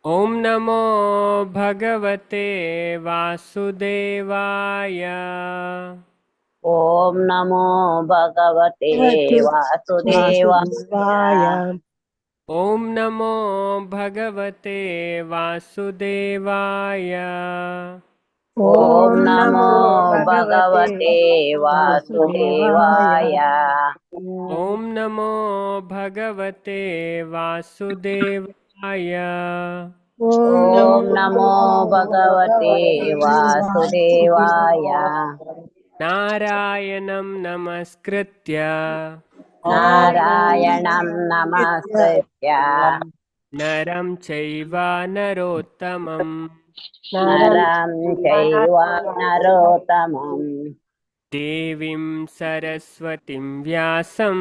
ಓಂ ನಮೋ ಭಗವತೆ ವಾಸುದೇವಾಯ. ಓಂ ನಮೋ ಭಗವತೆ ವಾಸುದೇವಾಯ. ಓಂ ನಮೋ ಭಗವತೆ ವಾಸುದೇವಾಯ. ಓಂ ನಮೋ ಭಗವತೆ ವಾಸುದೇವಾಯ. ಓಂ ನಮೋ ಭಗವತೆ ವಾಸುದೇವಾಯ. ಓಂ ನಮೋ ಭಗವತೆ ವಾಸುದೇವಾಯ. ನಾರಾಯಣಂ ನಮಸ್ಕೃತ್ಯ. ನಾರಾಯಣಂ ನಮಸ್ಕೃತ್ಯ. ನರಂ ಚೈವ ನರೋತ್ತಮಂ. ನರಂ ಚೈವ ನರೋತ್ತಮಂ. ದೇವಿಂ ಸರಸ್ವತಿಂ ವ್ಯಾಸಂ.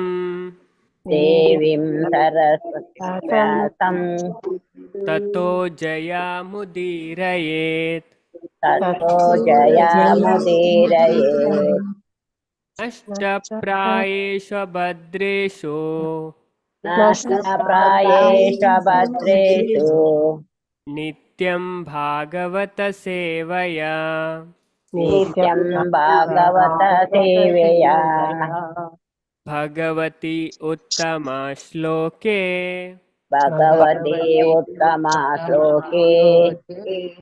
ದೇವಿಂ ಸರಸ್ವತಿ ವ್ಯಾಸಂ. ತತೋ ಜಯಮುದೀರಯೇತ್. ತತೋ ಜಯಮುದೀರಯೇತ್. ನಷ್ಟಪ್ರಾಯೇಷು ಭದ್ರೇಷು. ನಷ್ಟಪ್ರಾಯೇಷು ಭದ್ರೇಷು. ನಿತ್ಯಂ ಭಾಗವತ ಸೇವಯಾ. ನಿತ್ಯಂ ಭಾಗವತ ಸೇವೆಯ. ಭಗವತಿ ಉತ್ತಮ ಶ್ಲೋಕೆ. ಭಗವತಿ ಉತ್ತಮ ಶ್ಲೋಕೆ.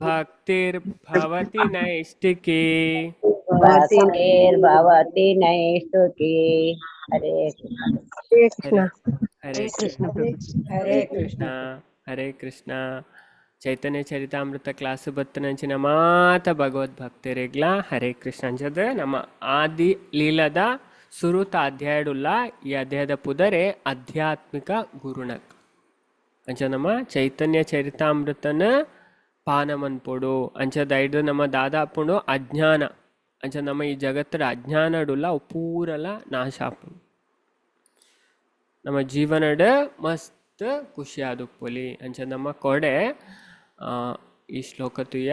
ಭಕ್ತಿರ್ಭವತಿ ನೈಷ್ಟಿಕಿ. ಭಕ್ತಿರ್ಭವತಿ ನೈಷ್ಟಿಕಿ. ಹರೇ ಕೃಷ್ಣ ಹರೇ ಕೃಷ್ಣ ಹರೇ ಕೃಷ್ಣ ಹರೇ ಕೃಷ್ಣ. ಚೈತನ್ಯ ಚರಿತಾಮೃತ ಕ್ಲಾಸ್ ಬತ್ತನಂಚಿನ ಮಾತ ಭಗವದ್ಭಕ್ತರಿಗ್ಲ ಹರೇ ಕೃಷ್ಣ. ಅಂಚದ ನಮ್ಮ ಆದಿ ಲೀಲದ ಸುರುತ ಅಧ್ಯಾಯಡುಲ್ಲ. ಈ ಅಧ್ಯಾಯದ ಪುದರೆ ಆಧ್ಯಾತ್ಮಿಕ ಗುರುಣಕ್. ಅಂಚ ನಮ್ಮ ಚೈತನ್ಯ ಚರಿತಾಮೃತನ ಪಾನ ಮನ್ಪೊಡು. ಅಂಚದ ಐದು ನಮ್ಮ ದಾದಾಪುಂಡು ಅಜ್ಞಾನ. ಅಂಚ ನಮ್ಮ ಈ ಜಗತ್ತರ ಅಜ್ಞಾನಡುಲ್ಲ ಅವು ಪೂರಲ ನಾಶ ಆಪುಂಡು. ನಮ್ಮ ಜೀವನಡ್ ಮಸ್ತ್ ಖುಷಿಯಾದುಪ್ಪೊಲಿ. ಅಂಚ ನಮ್ಮ ಕೊಡೆ ಈ ಶ್ಲೋಕ ತುಯ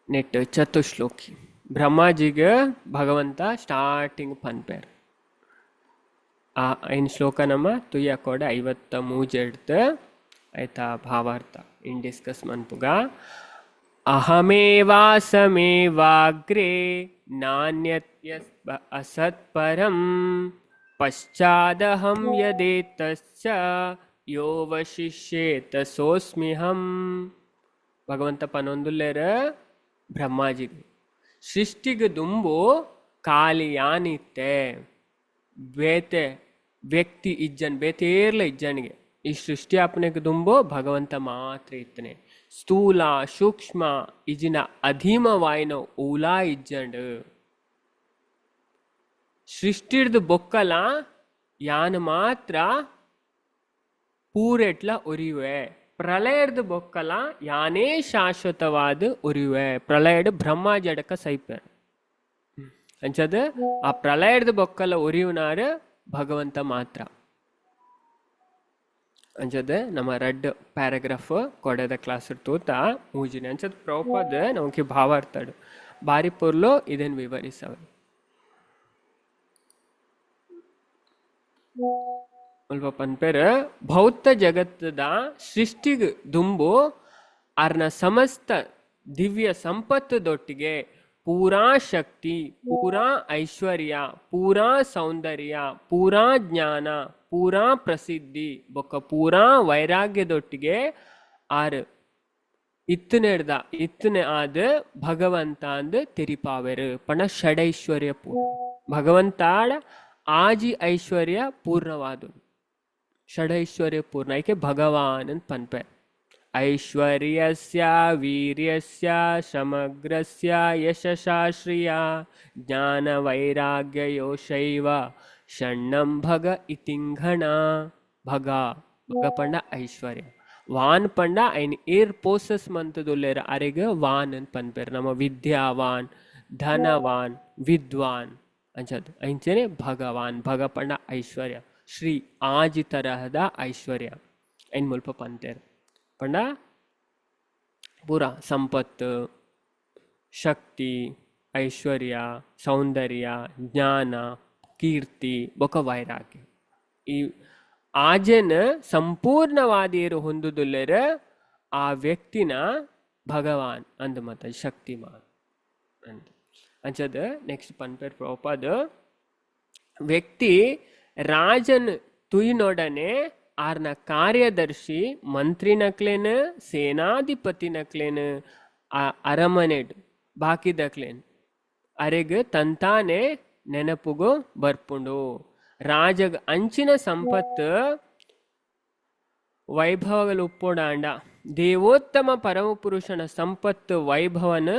ನೆಟ್ ಚತುಶ್ಲೋಕಿ ಬ್ರಹ್ಮಾಜಿಗೆ ಭಗವಂತ ಸ್ಟಾರ್ಟಿಂಗ್ ಪನ್ಪೇರ್. ಆ ಐನ್ ಶ್ಲೋಕ ನಮ್ಮ ತುಯ್ಯ ಕೊಡೆ 53 ಎಡ್ತು ಆಯ್ತಾ ಭಾವಾರ್ಥ ಇನ್ ಡಿಸ್ಕಸ್ ಮನ್ಪುಗ. ಅಹಮೇವಾಸಮೇವಾಗ್ರೇ ನಾನ್ಯತ್ಯ ಅಸತ್ಪರಂ ಪಶ್ಚಾದಹಂ ಯದೇತಶ್ಚ ಯೋ ವಶಿಷ್ಯೇತ ಸೋಸ್ಮಿಹಂ. ಭಗವಂತ ಪನೊಂದುಲ್ಲೇರ ಬ್ರಹ್ಮಾಜಿಗೆ ಸೃಷ್ಟಿಗೆ ದುಂಬು ಖಾಲಿ ಯಾನಿತ್ತೆ ಬೇತೆ ವ್ಯಕ್ತಿ ಇಜ್ಜನ್ ಬೇತೇರ್ಲ ಇಜ್ಜನಿಗೆ. ಈ ಸೃಷ್ಟಿ ಅಪನೆಗೆ ದುಂಬು ಭಗವಂತ ಮಾತ್ರ ಇತ್ತನೆ. ಸ್ಥೂಲ ಸೂಕ್ಷ್ಮ ಇಜಿನ ಅಧೀಮವಾಯಿನ ಊಲಾ ಇಜ್ಜಂಡ್. ಸೃಷ್ಟಿರ್ದು ಬೊಕ್ಕಲ ಯಾನ್ ಮಾತ್ರ ಪೂರೆಟ್ಲ ಒರಿವೆ. ಪ್ರಳಯದ ಬೊಕ್ಕಲ ಯಾನೇ ಶಾಶ್ವತವಾದ ಒರಿವೆ. ಪ್ರಳಯಡ್ ಬ್ರಹ್ಮ ಜಡಕ ಸೈಪೆರ್. ಅಂಚದ ಆ ಪ್ರಳಯದ ಬೊಕ್ಕಲ ಒರಿಯುನಾರ ಭಗವಂತ ಮಾತ್ರ. ಅಂಚದ ನಮ್ಮ ರಡ್ ಪ್ಯಾರಾಗ್ರಾಫ್ ಕೊಡೆದ ಕ್ಲಾಸ್ ತೂತ ಮೂಜಿನ. ಅಂಚದ ಪ್ರಭುಪಾದ ನಮಗೆ ಭಾವಾರ್ಥಡು ಬಾರಿ ಪೊರ್ಲು ಇದನ್ನು ವಿವರಿಸವೆ. ಅಲ್ಪ ಪನ್ಪೆರ್ ಭೌತ ಜಗತ್ತದ ಸೃಷ್ಟಿಗ್ ದುಂಬು ಅರ್ನ ಸಮಸ್ತ ದಿವ್ಯ ಸಂಪತ್ತುದೊಟ್ಟಿಗೆ ಪೂರಾ ಶಕ್ತಿ, ಪೂರಾ ಐಶ್ವರ್ಯ, ಪೂರಾ ಸೌಂದರ್ಯ, ಪೂರಾ ಜ್ಞಾನ, ಪೂರಾ ಪ್ರಸಿದ್ಧಿ ಬೊಕ್ಕ ಪೂರಾ ವೈರಾಗ್ಯದೊಟ್ಟಿಗೆ ಆರ್ ಇತ್ತನೆಡ್ದ ಇತ್ತನೆ ಆದ ಭಗವಂತ ಅಂದ್ ತೆರಿಪಾವೆರು. ಪಣ ಷಡೈಶ್ವರ್ಯ ಪೂರ್ಣ ಭಗವಂತಾಳ ಆಜಿ ಐಶ್ವರ್ಯ ಪೂರ್ಣವಾದು ಷಡೈಶ್ವರ್ಯ ಪೂರ್ಣ ಐಕೆ ಭಗವಾನ್ ಅಂತ ಪನ್ಪೆ. ಐಶ್ವರ್ಯಸ್ಯ ವೀರ್ಯಸ್ಯ ಸಮಗ್ರಸ್ಯ ಯಶಸಾ ಶ್ರಿಯಾ ಜ್ಞಾನ ವೈರಾಗ್ಯಯೋಷೈವ ಷಣ್ಣಂ ಭಗ ಇತಿಂಘಣ. ಭಗ ಭಗ ಪಂಡ ಐಶ್ವರ್ಯ, ವಾನ್ ಪಂಡ ಐನ್ ಏರ್ ಪೋಸಸ್ ಮಂತದುಲ್ಲೇರ ಅರೆಗ ವಾನ್ ಅಂತ ಪನ್ಪೆರ್. ನಮ್ಮ ವಿದ್ಯಾವಾನ್, ಧನವಾನ್, ವಿದ್ವಾನ್ ಅಂಚದ್ ಅಂಚನೆ ಭಗವಾನ್. ಭಗ ಪಂಡ ಐಶ್ವರ್ಯ, ಶ್ರೀ ಆಜಿ ತರಹದ ಐಶ್ವರ್ಯ ಐನ್ ಮುಲ್ಪ ಪಂತೇರ್. ಪಂಡ ಪೂರ ಸಂಪತ್ತು, ಶಕ್ತಿ, ಐಶ್ವರ್ಯ, ಸೌಂದರ್ಯ, ಜ್ಞಾನ, ಕೀರ್ತಿ ಬೊಕ ವೈರಾಗ್ಯ ಈ ಆಜೆನ್ ಸಂಪೂರ್ಣವಾದ ಏರು ಹೊಂದುದುಲ್ಲೆರ್ ಆ ವ್ಯಕ್ತಿನ ಭಗವಾನ್ ಅಂದ್ ಮತ ಶಕ್ತಿಮಾನ್ ಅಂದ್. ಅಂಚದ ನೆಕ್ಸ್ಟ್ ಪನ್ಪೆರ್ ಪ್ರಭುಪಾದ, ವ್ಯಕ್ತಿ ರಾಜನ್ ತುಯ್ನೊಡನೆ ಆರ್ನ ಕಾರ್ಯದರ್ಶಿ ಮಂತ್ರಿನಕ್ಲೆನ್ ಸೇನಾಧಿಪತಿನಕ್ಲೆನ್ ಆ ಅರಮನೆಡ್ ಬಾಕಿದಕ್ಲೆನ್ ಅರೆಗ್ ತಂತಾನೆ ನೆನಪುಗು ಬರ್ಪುಂಡು. ರಾಜಗ್ ಅಂಚಿನ ಸಂಪತ್ತು ವೈಭವಗಳು ಉಪ್ಪೊಡಾಂಡ ದೇವೋತ್ತಮ ಪರಮಪುರುಷನ ಸಂಪತ್ತು ವೈಭವನ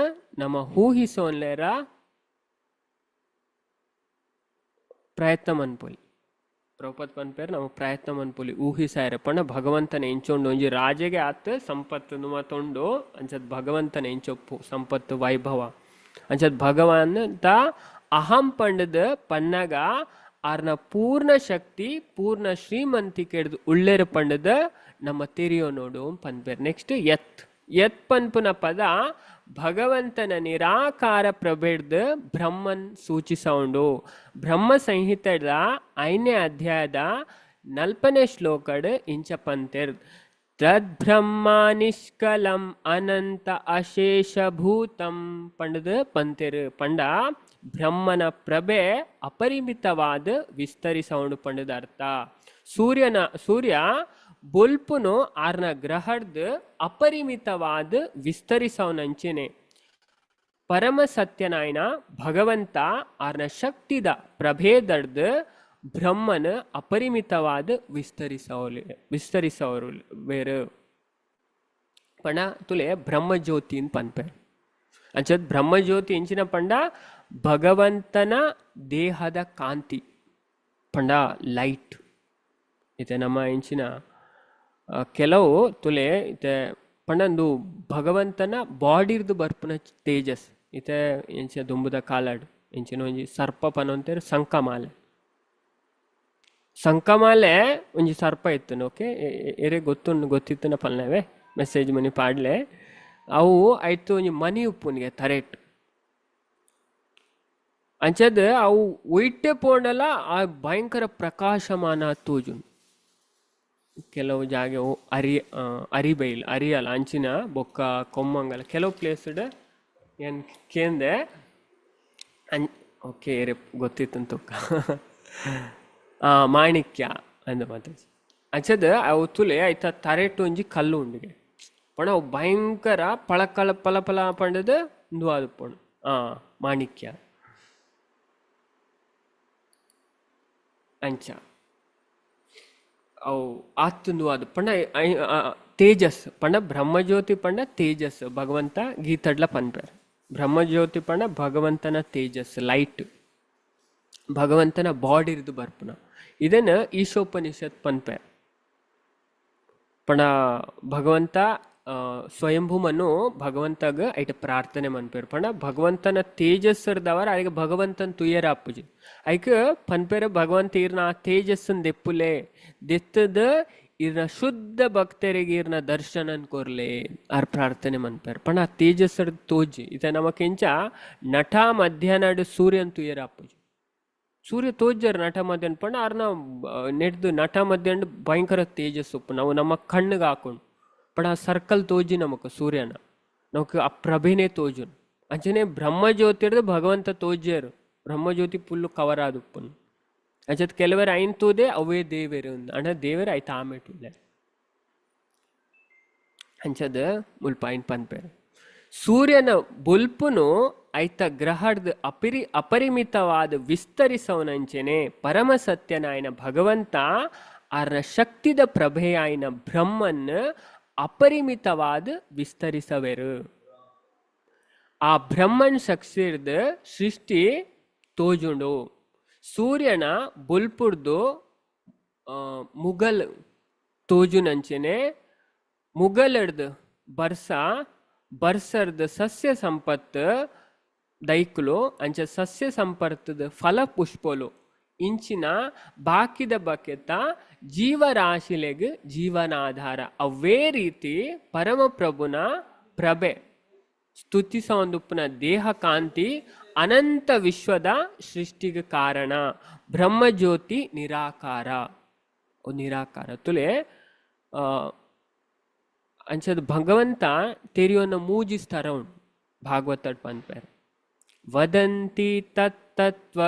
ನಮ್ಮ ಊಹಿಸೋನ್ಲೇರ ಪ್ರಯತ್ನ ಮನ್ಪೊಲಿ. ಪ್ರಭುಪಾದ ಪನ್ಪೇರ್ ನಮ್ಮ ಪ್ರಯತ್ನ ಮನ್ಪೊಲಿ ಊಹಿಸಾಯರ ಪಂಡ ಭಗವಂತನ ಎಂಚೊಂಡು ಒಂಜಿ ರಾಜಗೆ ಆತ್ ಸಂಪತ್ತು ಮಾತೊಂಡು ಅಂಚದ್ ಭಗವಂತನ ಎಂಚೊಪ್ಪು ಸಂಪತ್ತು ವೈಭವ ಅಂಚದ್ ಭಗವಂತ ಅಹಂ ಪಂಡದ ಪನ್ನಗ ಆರ್ನ ಪೂರ್ಣ ಶಕ್ತಿ ಪೂರ್ಣ ಶ್ರೀಮಂತಿಕೆಡ್ದು ಉಳ್ಳೆರ್ ಪಂಡದ ನಮ್ಮ ತೆರಿಯೋ ನೋಡು ಪನ್ಪೇರ್. ನೆಕ್ಸ್ಟ್ ಯತ್ ಯತ್ ಪನ್ಪುನ ಪದ ಭಗವಂತನ ನಿರಾಕಾರ ಪ್ರಭೆಡ್ದು ಬ್ರಹ್ಮನ್ ಸೂಚಿಸೌಂಡು. ಬ್ರಹ್ಮ ಸಂಹಿತೆದ 5ನೇ ಅಧ್ಯಾಯದ 4ನೇ ಶ್ಲೋಕಡ್ ಇಂಚ ಪಂತೆರ್, ತದ್ಬ್ರಹ್ಮ ನಿಷ್ಕಲಂ ಅನಂತ ಅಶೇಷಭೂತಂ ಪಂಡದು ಪಂತೆರ್. ಪಂಡ ಬ್ರಹ್ಮನ ಪ್ರಭೆ ಅಪರಿಮಿತವಾದ ವಿಸ್ತರಿಸೌಂಡು ಪಂಡದ ಅರ್ಥ. ಸೂರ್ಯ ಬೊಲ್ಪುನು ಆರ್ನ ಗ್ರಹಡ್ದು ಅಪರಿಮಿತವಾದ ವಿಸ್ತರಿಸವನಂಚೆನೆ ಪರಮ ಸತ್ಯನಾಯನ ಭಗವಂತ ಆರ್ನ ಶಕ್ತಿದ ಪ್ರಭೇದಡ್ದು ಬ್ರಹ್ಮನ ಅಪರಿಮಿತವಾದ ವಿಸ್ತರಿಸವರು ಬೇರೆ ಪಂಡ ತುಲೆ ಬ್ರಹ್ಮಜ್ಯೋತಿ ಅಂತ ಪನ್ಪೆ. ಅಂಚದ್ ಬ್ರಹ್ಮಜ್ಯೋತಿ ಎಂಚಿನ ಪಂಡ ಭಗವಂತನ ದೇಹದ ಕಾಂತಿ ಪಂಡ ಲೈಟ್. ಇತ್ತೆ ನಮ್ಮ ಎಂಚಿನ ಕೆಲವು ತುಲೆ ಇತ್ತೆ ಪಂಡಂದು ಭಗವಂತನ ಬಾಡಿರ್ದು ಬರ್ಪುನ ತೇಜಸ್. ಇತ್ತೆ ಎಂಚಿನ ದುಂಬುದ ಕಾಲಡ್ ಎಂಚಿನ ಒಂಜಿ ಸರ್ಪ ಪನೊಂತೇರು ಸಂಕಮಾಲೆ. ಸಂಕಮಾಲೆ ಒಂಜಿ ಸರ್ಪ ಇತ್ತು ಓಕೆ, ಎರೆ ಗೊತ್ತುಂಡು ಗೊತ್ತಿತ್ತನ ಪಲ್ನವೇ ಮೆಸೇಜ್ ಮನಿ ಪಾಡ್ಲೆ. ಅವು ಆಯ್ತು ಒಂಜಿ ಮನಿ ಉಪ್ಪುನಿಗೆ ತರೆಟ್ ಅಂಚದ್ ಅವು ಒಯ್ಟೆ ಪೋಂಡಲ ಆ ಭಯಂಕರ ಪ್ರಕಾಶಮಾನ ತೋಜುಂಡು. ಕೆಲವು ಜಾಗೆ ಅರಿ ಅರಿಬೈಲ್ ಅರಿಯಲ ಅಂಚಿನ ಬೊಕ್ಕ ಕೊಮ್ಮಂಗಲ ಕೆಲವು ಪ್ಲೇಸ್ಡ್ ಏನ್ ಕೇಂದೆ ಅನ್ ಓಕೆ ಎರೆ ಗೊತ್ತಿತ್ತು ತೊಕ್ಕ ಮಾಣಿಕ್ಯ ಅಂದ ಮಾತಾಜಿ. ಅಂಚದ ಅವು ತುಲೆ ಐತ ತರೆಟ್ ಒಂಜಿ ಕಲ್ಲು ಉಂಡುಗೆ ಪಂಡ ಅವು ಭಯಂಕರ ಪಳಕಳ ಪಲ ಪಲ ಪಂಡದ ಉಂದು ಆದುಪ್ಪುಂಡು ಮಾಣಿಕ್ಯ ಅಂಚ ಅವು ಆತುಂದು ಅದು ಪಂಡ ತೇಜಸ್ ಪಂಡ ಬ್ರಹ್ಮಜ್ಯೋತಿ ಪಂಡ ತೇಜಸ್ ಭಗವಂತ ಗೀತಡ್ಲ ಪನ್ಪೆರ್. ಬ್ರಹ್ಮಜ್ಯೋತಿ ಪಂಡ ಭಗವಂತನ ತೇಜಸ್ ಲೈಟ್ ಭಗವಂತನ ಬಾಡಿರ್ದು ಬರ್ಪುನ. ಇದನ್ನ ಈಶೋಪನಿಷತ್ ಪನ್ಪೆರ್. ಪಂಡ ಭಗವಂತ ಸ್ವಯಂಭೂಮನು ಭಗವಂತಗ ಐಟ ಪ್ರಾರ್ಥನೆ ಮನ್ಪೆರ್. ಪಂಡ ಭಗವಂತನ ತೇಜಸ್ಸರ್ದವರ ಅರೆಗೆ ಭಗವಂತನ ತುಯರ ಅಪ್ಪುಜಿ ಐಕ್ ಪನ್ಪೆರ್ ಭಗವಂತ ಇರ್ನ ಆ ತೇಜಸ್ಸನ್ ದೆಪ್ಪುಲೆ ದೆತ್ತದ ಇರ್ನ ಶುದ್ಧ ಭಕ್ತರಿಗೆ ಇರ್ನ ದರ್ಶನನ್ ಕೊರ್ಲೆ ಆರ್ ಪ್ರಾರ್ಥನೆ ಮನ್ಪೆರ್. ಪಂಡ ಆ ತೇಜಸ್ಸರ್ ತೋಜಿ ಇತ ನಮಕೆಂಚ ನಟ ಮಧ್ಯಾಹ್ನಡ್ ಸೂರ್ಯನ್ ತುಯರ ಅಪ್ಪುಜಿ. ಸೂರ್ಯ ತೋಜರ್ ನಟ ಮಧ್ಯಾಹ್ನ ಪಂಡ ಆರ್ನ ನೆಡ್ದು ನಟ ಮಧ್ಯಾಹ್ನ ಭಯಂಕರ ತೇಜಸ್ ಉಪ್ಪು ನಾವು ನಮ್ಮ ಕಣ್ಣಿಗೆ ಹಾಕೊಂಡು ಪಂಡ ಆ ಸರ್ಕಲ್ ತೋಜಿ ನಮಕ್ ಸೂರ್ಯನ ನಮಕ್ ಆ ಪ್ರಭೆನೇ ತೋಜುನು. ಅಂಚನೆ ಬ್ರಹ್ಮಜ್ಯೋತಿರ್ದು ಭಗವಂತ ತೋಜ್ಯರು ಬ್ರಹ್ಮಜ್ಯೋತಿ ಫುಲ್ಲು ಕವರ್ ಆದುಪ್ಪುನು. ಅಂಚತ್ ಕೆಲವರು ಐನ್ ತೂದೆ ಅವೇ ದೇವೆರು ಅಂಡ ದೇವೆರು ಐತ ಆಮೇಟುಲ್ಲೆ ಅಂಚದ ಮುಲ್ಪ ಐನ್ ಪನ್ಪೆರ್. ಸೂರ್ಯನ ಬೊಲ್ಪುನು ಐತ ಗ್ರಹಡ್ದು ಅಪರಿಮಿತವಾದ ವಿಸ್ತರಿಸವನಂಚೆನೆ ಪರಮ ಸತ್ಯನಾಯನ ಭಗವಂತ ಆರ್ನ ಶಕ್ತಿದ ಪ್ರಭೆಯಾಯಿನ ಬ್ರಹ್ಮನ್ ಅಪರಿಮಿತವಾದ ವಿಸ್ತರಿಸವೆರು. ಆ ಬ್ರಹ್ಮನ್ ಶಕ್ತಿರ್ದು ಸೃಷ್ಟಿ ತೋಜುಂಡು. ಸೂರ್ಯನ ಬೊಲ್ಪುಡ್ದು ಮುಗಲ್ ತೋಜುನಂಚೆನೆ ಮುಗಲಡ್ದು ಬರ್ಸ ಬರ್ಸರ್ದು ಸಸ್ಯ ಸಂಪತ್ತು ದೈಕ್ಲು ಅಂಚ ಸಸ್ಯ ಸಂಪರ್ತದ ಫಲ ಪುಷ್ಪಲು ಇಂಚಿನ ಬಾಕಿದ ಬಕೆತ ಜೀವರಾಶಿಲೆಗ್ ಜೀವನಾಧಾರ. ಅವೇ ರೀತಿ ಪರಮಪ್ರಭುನ ಪ್ರಭೆ ಸ್ತುತಿಸೊಂದುಪ್ಪುನ ದೇಹ ಕಾಂತಿ ಅನಂತ ವಿಶ್ವದ ಸೃಷ್ಟಿಗೆ ಕಾರಣ. ಬ್ರಹ್ಮಜ್ಯೋತಿ ನಿರಾಕಾರ. ಅವು ನಿರಾಕಾರ. ತುಲೆ ಅಂಚದ ಭಗವಂತ ತೆರಿಯೊನ್ನ ಮೂಜಿ ಸ್ತರ ಉಂಡು ಭಾಗವತಡ್ ಪನ್ಪೆರ್. ವದಂತಿ ತತ್ತತ್ವವಿದಸ್ತತ್ವಂ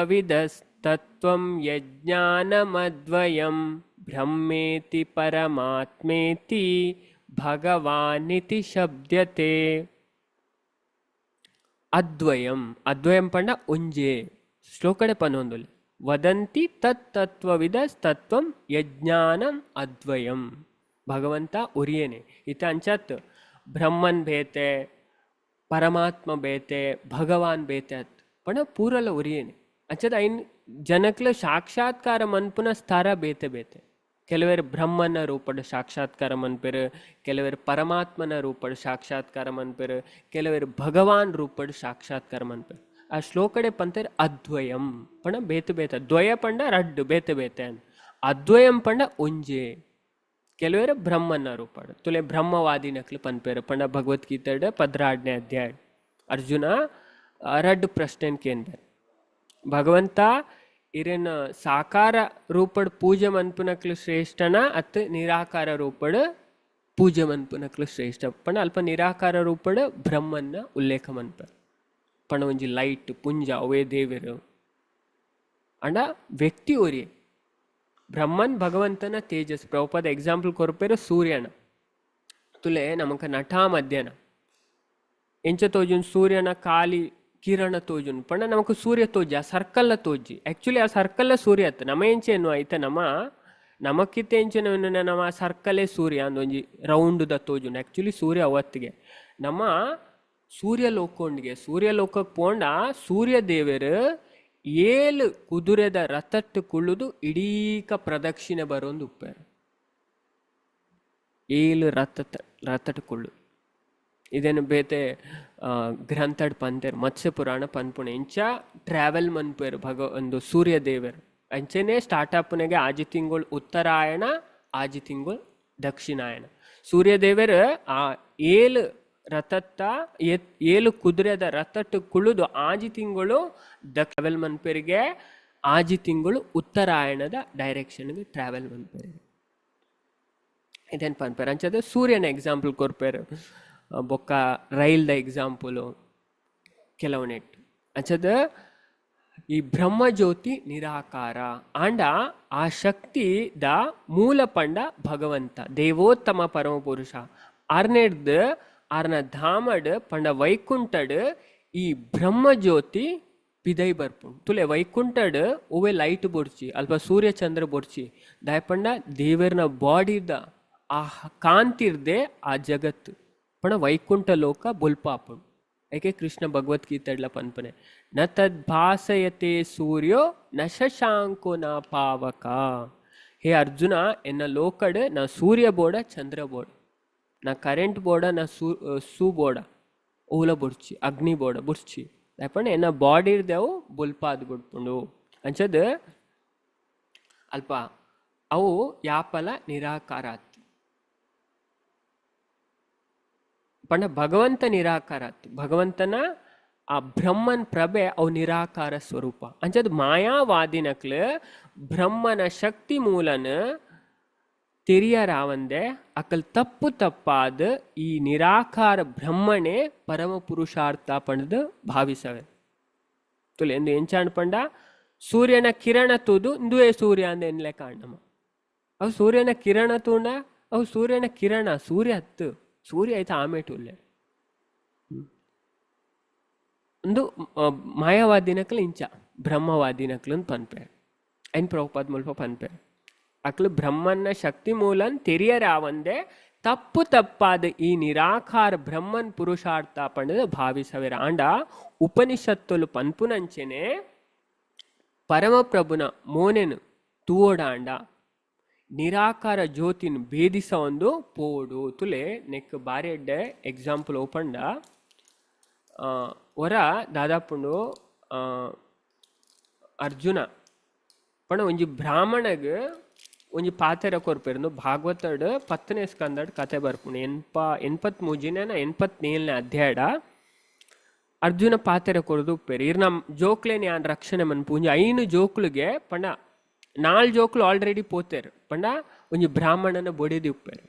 ಯಜ್ಞಾನಮದ್ವಯಂ ಬ್ರಹ್ಮೇತಿ ಪರಮಾತ್ಮೇತಿ ಭಗವಾನಿತಿ ಶಬ್ದ್ಯತೆ. ಅದ್ವಯಂ, ಅದ್ವಯಂ ಪಂಡ ಒಂಜೆ. ಶ್ಲೋಕಡೆ ಪನೊಂದುಲ್ಲೆ ವದಂತಿ ತತ್ತತ್ವವಿದ ತತ್ವಂ ಯಜ್ಞಾನಂ ಅದ್ವಯಂ. ಭಗವಂತ ಒರಿಯೇನೆ. ಇತ್ತ ಅಂಚತ್ ಬ್ರಹ್ಮನ್ ಬೇತೆ, ಪರಮಾತ್ಮ ಬೇತೆ, ಭಗವಾನ್ ಬೇತೆ ಅತ್ ಪಂಡ ಪೂರಲ ಒರಿಯೇನೆ. ಅಂಚದ ಐನ್ ಜನಕ್ಲ ಸಾಕ್ಷಾತ್ಕಾರ ಮನ್ಪುನ ಸ್ಥರ ಬೇತೆ ಬೇತೆ. ಕೆಲವರು ಬ್ರಹ್ಮನ ರೂಪಡ್ ಸಾಕ್ಷಾತ್ಕಾರ ಮನ್ಪೆರ್, ಕೆಲವರು ಪರಮಾತ್ಮನ ರೂಪಡ್ ಸಾಕ್ಷಾತ್ಕಾರ ಮನ್ಪೆರ್, ಕೆಲವರು ಭಗವಾನ್ ರೂಪಡ್ ಸಾಕ್ಷಾತ್ಕಾರ ಮನ್ಪೆರ್. ಆ ಶ್ಲೋಕಡೆ ಪಂತೆರ್ ಅದ್ವಯಂ ಪಂಡ ಬೇತೆ ಬೇತೆ. ದ್ವಯ ಪಂಡ ರಡ್ಡು, ಬೇತೆ ಬೇತೆ. ಅದ್ವಯಂ ಪಂಡ ಒಂಜೆ. ಕೆಲವರು ಬ್ರಹ್ಮನ ರೂಪಡ್ ತುಲೆ ಬ್ರಹ್ಮವಾದಿನಕ್ಲು ಪನ್ಪೆರ್. ಪಂಡ ಭಗವದ್ಗೀತೆಡ್ 16ನೇ ಅಧ್ಯಾಯ ಅರ್ಜುನ ರಡ್ಡು ಪ್ರಶ್ನೆನ್ ಕೇನ್ಪೆರ್. ಭಗವಂತ ಇರೆನ ಸಾಕಾರ ರೂಪಡ್ ಪೂಜೆ ಮನ್ಪುನಕ್ಲು ಶ್ರೇಷ್ಠನ ಅತ್ ನಿರಾಕಾರ ರೂಪಡ್ ಪೂಜೆ ಮನ್ಪುನಕ್ಲು ಶ್ರೇಷ್ಠ ಪಂಡ ಅಲ್ಪ ನಿರಾಕಾರ ರೂಪಡ್ ಬ್ರಹ್ಮನ್ನ ಉಲ್ಲೇಖ ಮನ್ಪೆರ್. ಪಂಡ ಒಂಜಿ ಲೈಟ್ ಪುಂಜ ಅವೇ ದೇವೆರು ಅಂಡ ವ್ಯಕ್ತಿ ಒರಿಯೆ. ಬ್ರಹ್ಮನ್ ಭಗವಂತನ ತೇಜಸ್. ಪ್ರಭುಪಾದ ಎಕ್ಸಾಂಪಲ್ ಕೊರ್ಪೆರು ಸೂರ್ಯನ. ತುಲೆ ನಮಕ ನಟಾ ಮಧ್ಯಾಹ್ನ ಎಂಚ ತೋಜುನ್ ಸೂರ್ಯನ ಖಾಲಿ ಕಿರಣ ತೋಜುನ್ ಪಂಡ ನಮಕ್ ಸೂರ್ಯ ತೋಜಿ, ಆ ಸರ್ಕಲ್ಲ ತೋಜಿ. ಆ್ಯಕ್ಚುಲಿ ಆ ಸರ್ಕಲ್ಲ ಸೂರ್ಯ ಅತ್ತ. ನಮ ಎಂಚ ಎನ್ನುವ ಐತ ನಮ ನಮಕ್ಕಿತ್ತ ಎಂಚ ನಮ್ಮ ಸರ್ಕಲೇ ಸೂರ್ಯ ಅಂದ್ ಒಂಜಿ ರೌಂಡ್ ದ ತೋಜುಂಡು. ಆ್ಯಕ್ಚುಲಿ ಸೂರ್ಯ ಅವತ್ತಿಗೆ ನಮ್ಮ ಸೂರ್ಯ ಲೋಕೊಂಡಿಗೆ ಸೂರ್ಯ ಲೋಕಕ್ಕೆ ಪೋಂಡ ಸೂರ್ಯ ದೇವರು 7 ಕುದುರೆದ ರಥಟ್ಟು ಕುಳ್ಳುದು ಇಡೀಕ ಪ್ರದಕ್ಷಿಣೆ ಬರೋಂದು ಉಪ್ಪೇರು. 7 ರಥಟ್ಟು ಕುಳ್ಳು. ಇದೇನು ಬೇತೆ ಗ್ರಂಥಡ್ ಪಂತೆರ್, ಮತ್ಸ್ಯ ಪುರಾಣ ಪನ್ಪುಣೆ ಇಂಚ ಟ್ರಾವೆಲ್ ಮನ್ಪೇರು ಒಂದು ಸೂರ್ಯ ದೇವರು. ಅಂಚೆನೆ ಸ್ಟಾರ್ಟ್ ಅಪ್ನಾಗೆ ಆಜಿ ತಿಂಗಳು ಉತ್ತರಾಯಣ, ಆಜಿ ತಿಂಗಳು ದಕ್ಷಿಣಾಯಣ. ಸೂರ್ಯ ದೇವರು ಆ 7 ರಥತ್ತ 7 ಕುದುರೆದ ರಥಟ್ಟು ಕುಳಿದು ಆಜಿ ತಿಂಗಳು ಟ್ರಾವೆಲ್ ಮನ್ಪೇರಿಗೆ, ಆಜಿ ತಿಂಗಳು ಉತ್ತರಾಯಣದ ಡೈರೆಕ್ಷನ್ಗೆ ಟ್ರಾವೆಲ್ ಮನ್ಪೇರಿಗೆ. ಇದೇನು ಪನ್ಪೇರು ಅಂಚದ ಸೂರ್ಯನ ಎಕ್ಸಾಂಪಲ್ ಕೊರ್ಪೇರು, ಬೊಕ್ಕ ರೈಲ್ದ ಎಕ್ಸಾಂಪಲು ಕೆಲವನೆಟ್. ಅಂಚದ ಈ ಬ್ರಹ್ಮಜ್ಯೋತಿ ನಿರಾಕಾರ ಆಂಡ ಆ ಶಕ್ತಿ the ಮೂಲ ಪಂಡ ಭಗವಂತ ದೇವೋತ್ತಮ ಪರಮಪುರುಷ. ಆರ್ನೆಡ್ದು ಆರ್ನ ಧಾಮಡ್ ಪಂಡ ವೈಕುಂಠಡ್ ಈ ಬ್ರಹ್ಮಜ್ಯೋತಿ ಪಿದೈ ಬರ್ಪುಂಡು. ತುಲೆ ವೈಕುಂಠಡ್ ಒವ್ವೆ ಲೈಟ್ ಬೊಡ್ಚಿ, ಅಲ್ಪ ಸೂರ್ಯ ಚಂದ್ರ ಬೊಡ್ಚಿ. ದಾಯ ಪಂಡ ದೇವರ್ನ ಬಾಡಿದ ಆ ಕಾಂತಿರ್ದೆ ಆ ಜಗತ್ತು ಪಂಡ ವೈಕುಂಠ ಲೋಕ ಬೊಲ್ಪಾಪುಂಡು. ಏಕೆ ಕೃಷ್ಣ ಭಗವದ್ಗೀತೆಡ್ಲ ಪನ್ಪನೆ ನ ತದ್ಭಾಸಯತೆ ಸೂರ್ಯೋ ನ ಶಶಾಂಕೋ ನ ಪಾವಕ. ಹೇ ಅರ್ಜುನ, ಎನ್ನ ಲೋಕಡ್ ನ ಸೂರ್ಯ ಬೋಡ ಚಂದ್ರ ಬೋಡ, ನ ಕರೆಂಟ್ ಬೋಡ ನ ಸೂ ಬೋಡ, ಓಲ ಬೊಡ್ಚಿ, ಅಗ್ನಿ ಬೋಡ ಬೊಡ್ಚಿ. ದಾಯೆ ಎನ್ನ ಬಾಡಿರ್ದೆವು ಬೊಲ್ಪಾದ್ ಬಿಡ್ಪುಂಡು. ಅಂಚದ ಅಲ್ಪ ಅವು ಯಾಪಲ ನಿರಾಕಾರ ಆತ್ ಪಂಡ ಭಗವಂತ ನಿರಾಕಾರ ಆತ್. ಭಗವಂತನ ಆ ಬ್ರಹ್ಮನ್ ಪ್ರಭೆ ಅವು ನಿರಾಕಾರ ಸ್ವರೂಪ. ಅಂಚದ ಮಾಯಾವಾದಿನಕ್ಲು ಬ್ರಹ್ಮನ ಶಕ್ತಿ ಮೂಲನ ತೆರಿಯರಾವಂದೆ ಅಕಲ್ ತಪ್ಪು ತಪ್ಪಾದ ಈ ನಿರಾಕಾರ ಬ್ರಹ್ಮಣೇ ಪರಮ ಪುರುಷಾರ್ಥ ಪಂಡ್ದು ಭಾವಿಸವೆ. ತುಲೆ ಎಂದು ಎಂಚಾಂಡ್ ಪಂಡ ಸೂರ್ಯನ ಕಿರಣ ತೂದು ಇಂದುವೇ ಸೂರ್ಯ ಅಂದ ಎನ್ಲೆ ಕಾಣಮ್ಮ. ಅವು ಸೂರ್ಯನ ಕಿರಣ ತೂಂಡ ಅವು ಸೂರ್ಯನ ಕಿರಣ ಸೂರ್ಯ ಹತ್ತು ಸೂರ್ಯ ಆಯ್ತು ಆಮೇಟುಲ್ಲೆ ಒಂದು ಮಾಯಾವಾದಿನಕ್ಲು ಇಂಚ ಬ್ರಹ್ಮವಾದಿನಕ್ಲು ಅಂತ ಪನ್ಪೆ ಐನ್ ಪ್ರಭುಪಾದ ಮುಲ್ಪ ಪನ್ಪೆ. ಅಕ್ಲು ಬ್ರಹ್ಮನ್ನ ಶಕ್ತಿ ಮೂಲನ್ ತೆರಿಯರಾವಂದೆ ತಪ್ಪು ತಪ್ಪಾದ ಈ ನಿರಾಕಾರ ಬ್ರಹ್ಮನ್ ಪುರುಷಾರ್ಥ ಪಂಡದ ಭಾವಿಸವೆರ. ಆಂಡ ಉಪನಿಷತ್ತುಲು ಪನ್ಪುನಂಚೆನೆ ಪರಮಪ್ರಭುನ ಮೋನೆನು ತೂವೊಡಾಂಡ ನಿರಾಕಾರ ಜ್ಯೋತಿನ ಭೇದಿಸ ಒಂದು ಪೋಡು. ತುಲೆ ನೆಕ್ ಬಾರಿ ಎಡ್ಡೆ ಎಕ್ಸಾಂಪಲ್ ಓಪಂಡ ಒರ ದಾದಾಪುಂಡು ಅರ್ಜುನ ಪಂಡ ಒಂಜಿ ಬ್ರಾಹ್ಮಣಗ್ ಒಂಜಿ ಪಾತೆರ ಕೊರ್ಪೆರ್ನು. ಭಾಗವತಡ್ 10ನೇ ಸ್ಕಂದಡ್ ಕತೆ ಬರ್ಪುಂಡು. 83ನೇ 84ನೇ ಅಧ್ಯಾಯಡ ಅರ್ಜುನ ಪಾತೆರ ಕೊರ್ದು ಉಪ್ಪೇರು. ಇರ್ ನಮ್ಮ ಜೋಕ್ಲೇನ್ ಯಾನ್ ರಕ್ಷಣೆ ಮನ್ಪು ಒಂಜಿ 5 ಜೋಕ್ಲುಗೆ ಪಂಡ ನಾಲ್ ಜೋಕುಲು ಆಲ್ರೆಡಿ ಪೋತೆರ್ ಪಂಡ ಒಂಜಿ ಬ್ರಾಹ್ಮಣನ ಬೊಡೆದಿ ಉಪ್ಪೆರ್.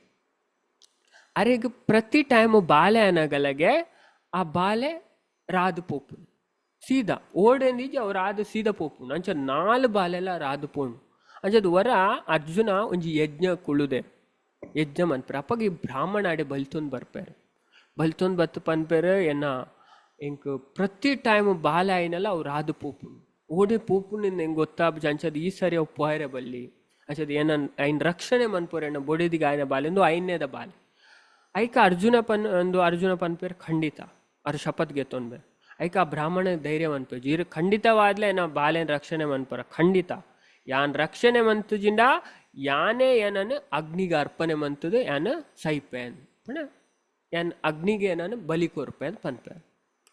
ಅರೆಗ್ ಪ್ರತಿ ಟೈಮ್ ಬಾಲೆ ಅನಗಲಗೆ ಆ ಬಾಲೆ ರಾದ್ ಪೋಪುಂಡು ಸೀದಾ ಓಡೆಂದಿಜಿ ಅವು ರಾದ್ ಸೀದಾ ಪೋಪುಂಡು. ಅಂಚ ನಾಲ್ ಬಾಲೆಲ ರಾದ್ ಪೋಂಡು. ಅಂಚದ ವರ ಅರ್ಜುನ ಒಂಜಿ ಯಜ್ಞ ಕುಳುದೆ ಯಜ್ಞ ಮನ್ಪೆರ್. ಅಪಗ ಈ ಬ್ರಾಹ್ಮಣ ಅಡೆ ಬಲ್ತೊಂದು ಬರ್ಪೆರ್. ಬಲ್ತೊಂದು ಬತ್ತು ಪನ್ಪೆರ್ ಎನ್ನ ಎಂಕ್ ಪ್ರತಿ ಟೈಮ್ ಬಾಲೆ ಆಯಿನಲ ಅವು ರಾದ್ ಪೋಪುಂಡು, ಓಡೆ ಪೋಪುಂಡು ಎಂಕ್ ಗೊತ್ತಾಪುಜಿ, ಅಂಚದ ಈ ಸರಿ ಅವು ಪೋಯರೆ ಬಲ್ಲಿ, ಅಂಚದ ಎನ್ನ ಐನ್ ರಕ್ಷಣೆ ಮನ್ಪುರೆ ಎನ್ನ ಬೊಡೆದಿಗೆ ಆಯಿನ ಬಾಲೆ ಇಂದು ಐನ್ಯದ ಬಾಲೆ. ಐಕ ಅರ್ಜುನ ಪನ್ ಅಂದು ಅರ್ಜುನ ಪನ್ಪೆರ್ ಖಂಡಿತ ಅರ್ ಶಪಥ್ ಗೆತ್ತೊನ್ಬೆರ್. ಐಕ ಆ ಬ್ರಾಹ್ಮಣ ಧೈರ್ಯ ಮನ್ಪೆರ್, ಇರ್ ಖಂಡಿತವಾದ್ಲೆ ಎನ್ನ ಬಾಲೆನ್ ರಕ್ಷಣೆ ಮನ್ಪರ, ಖಂಡಿತ ಯಾನ್ ರಕ್ಷಣೆ ಮಂತುಜಿಂಡ ಯಾನೇ ಏನನ್ನು ಅಗ್ನಿಗೆ ಅರ್ಪಣೆ ಮಂತುದು ಯಾನ್ ಸೈಪೆ ಪಂಡ ಯಾನ್ ಅಗ್ನಿಗೆ ನಾನು ಬಲಿ ಕೊರ್ಪೆ ಅಂತ ಪನ್ಪೆ.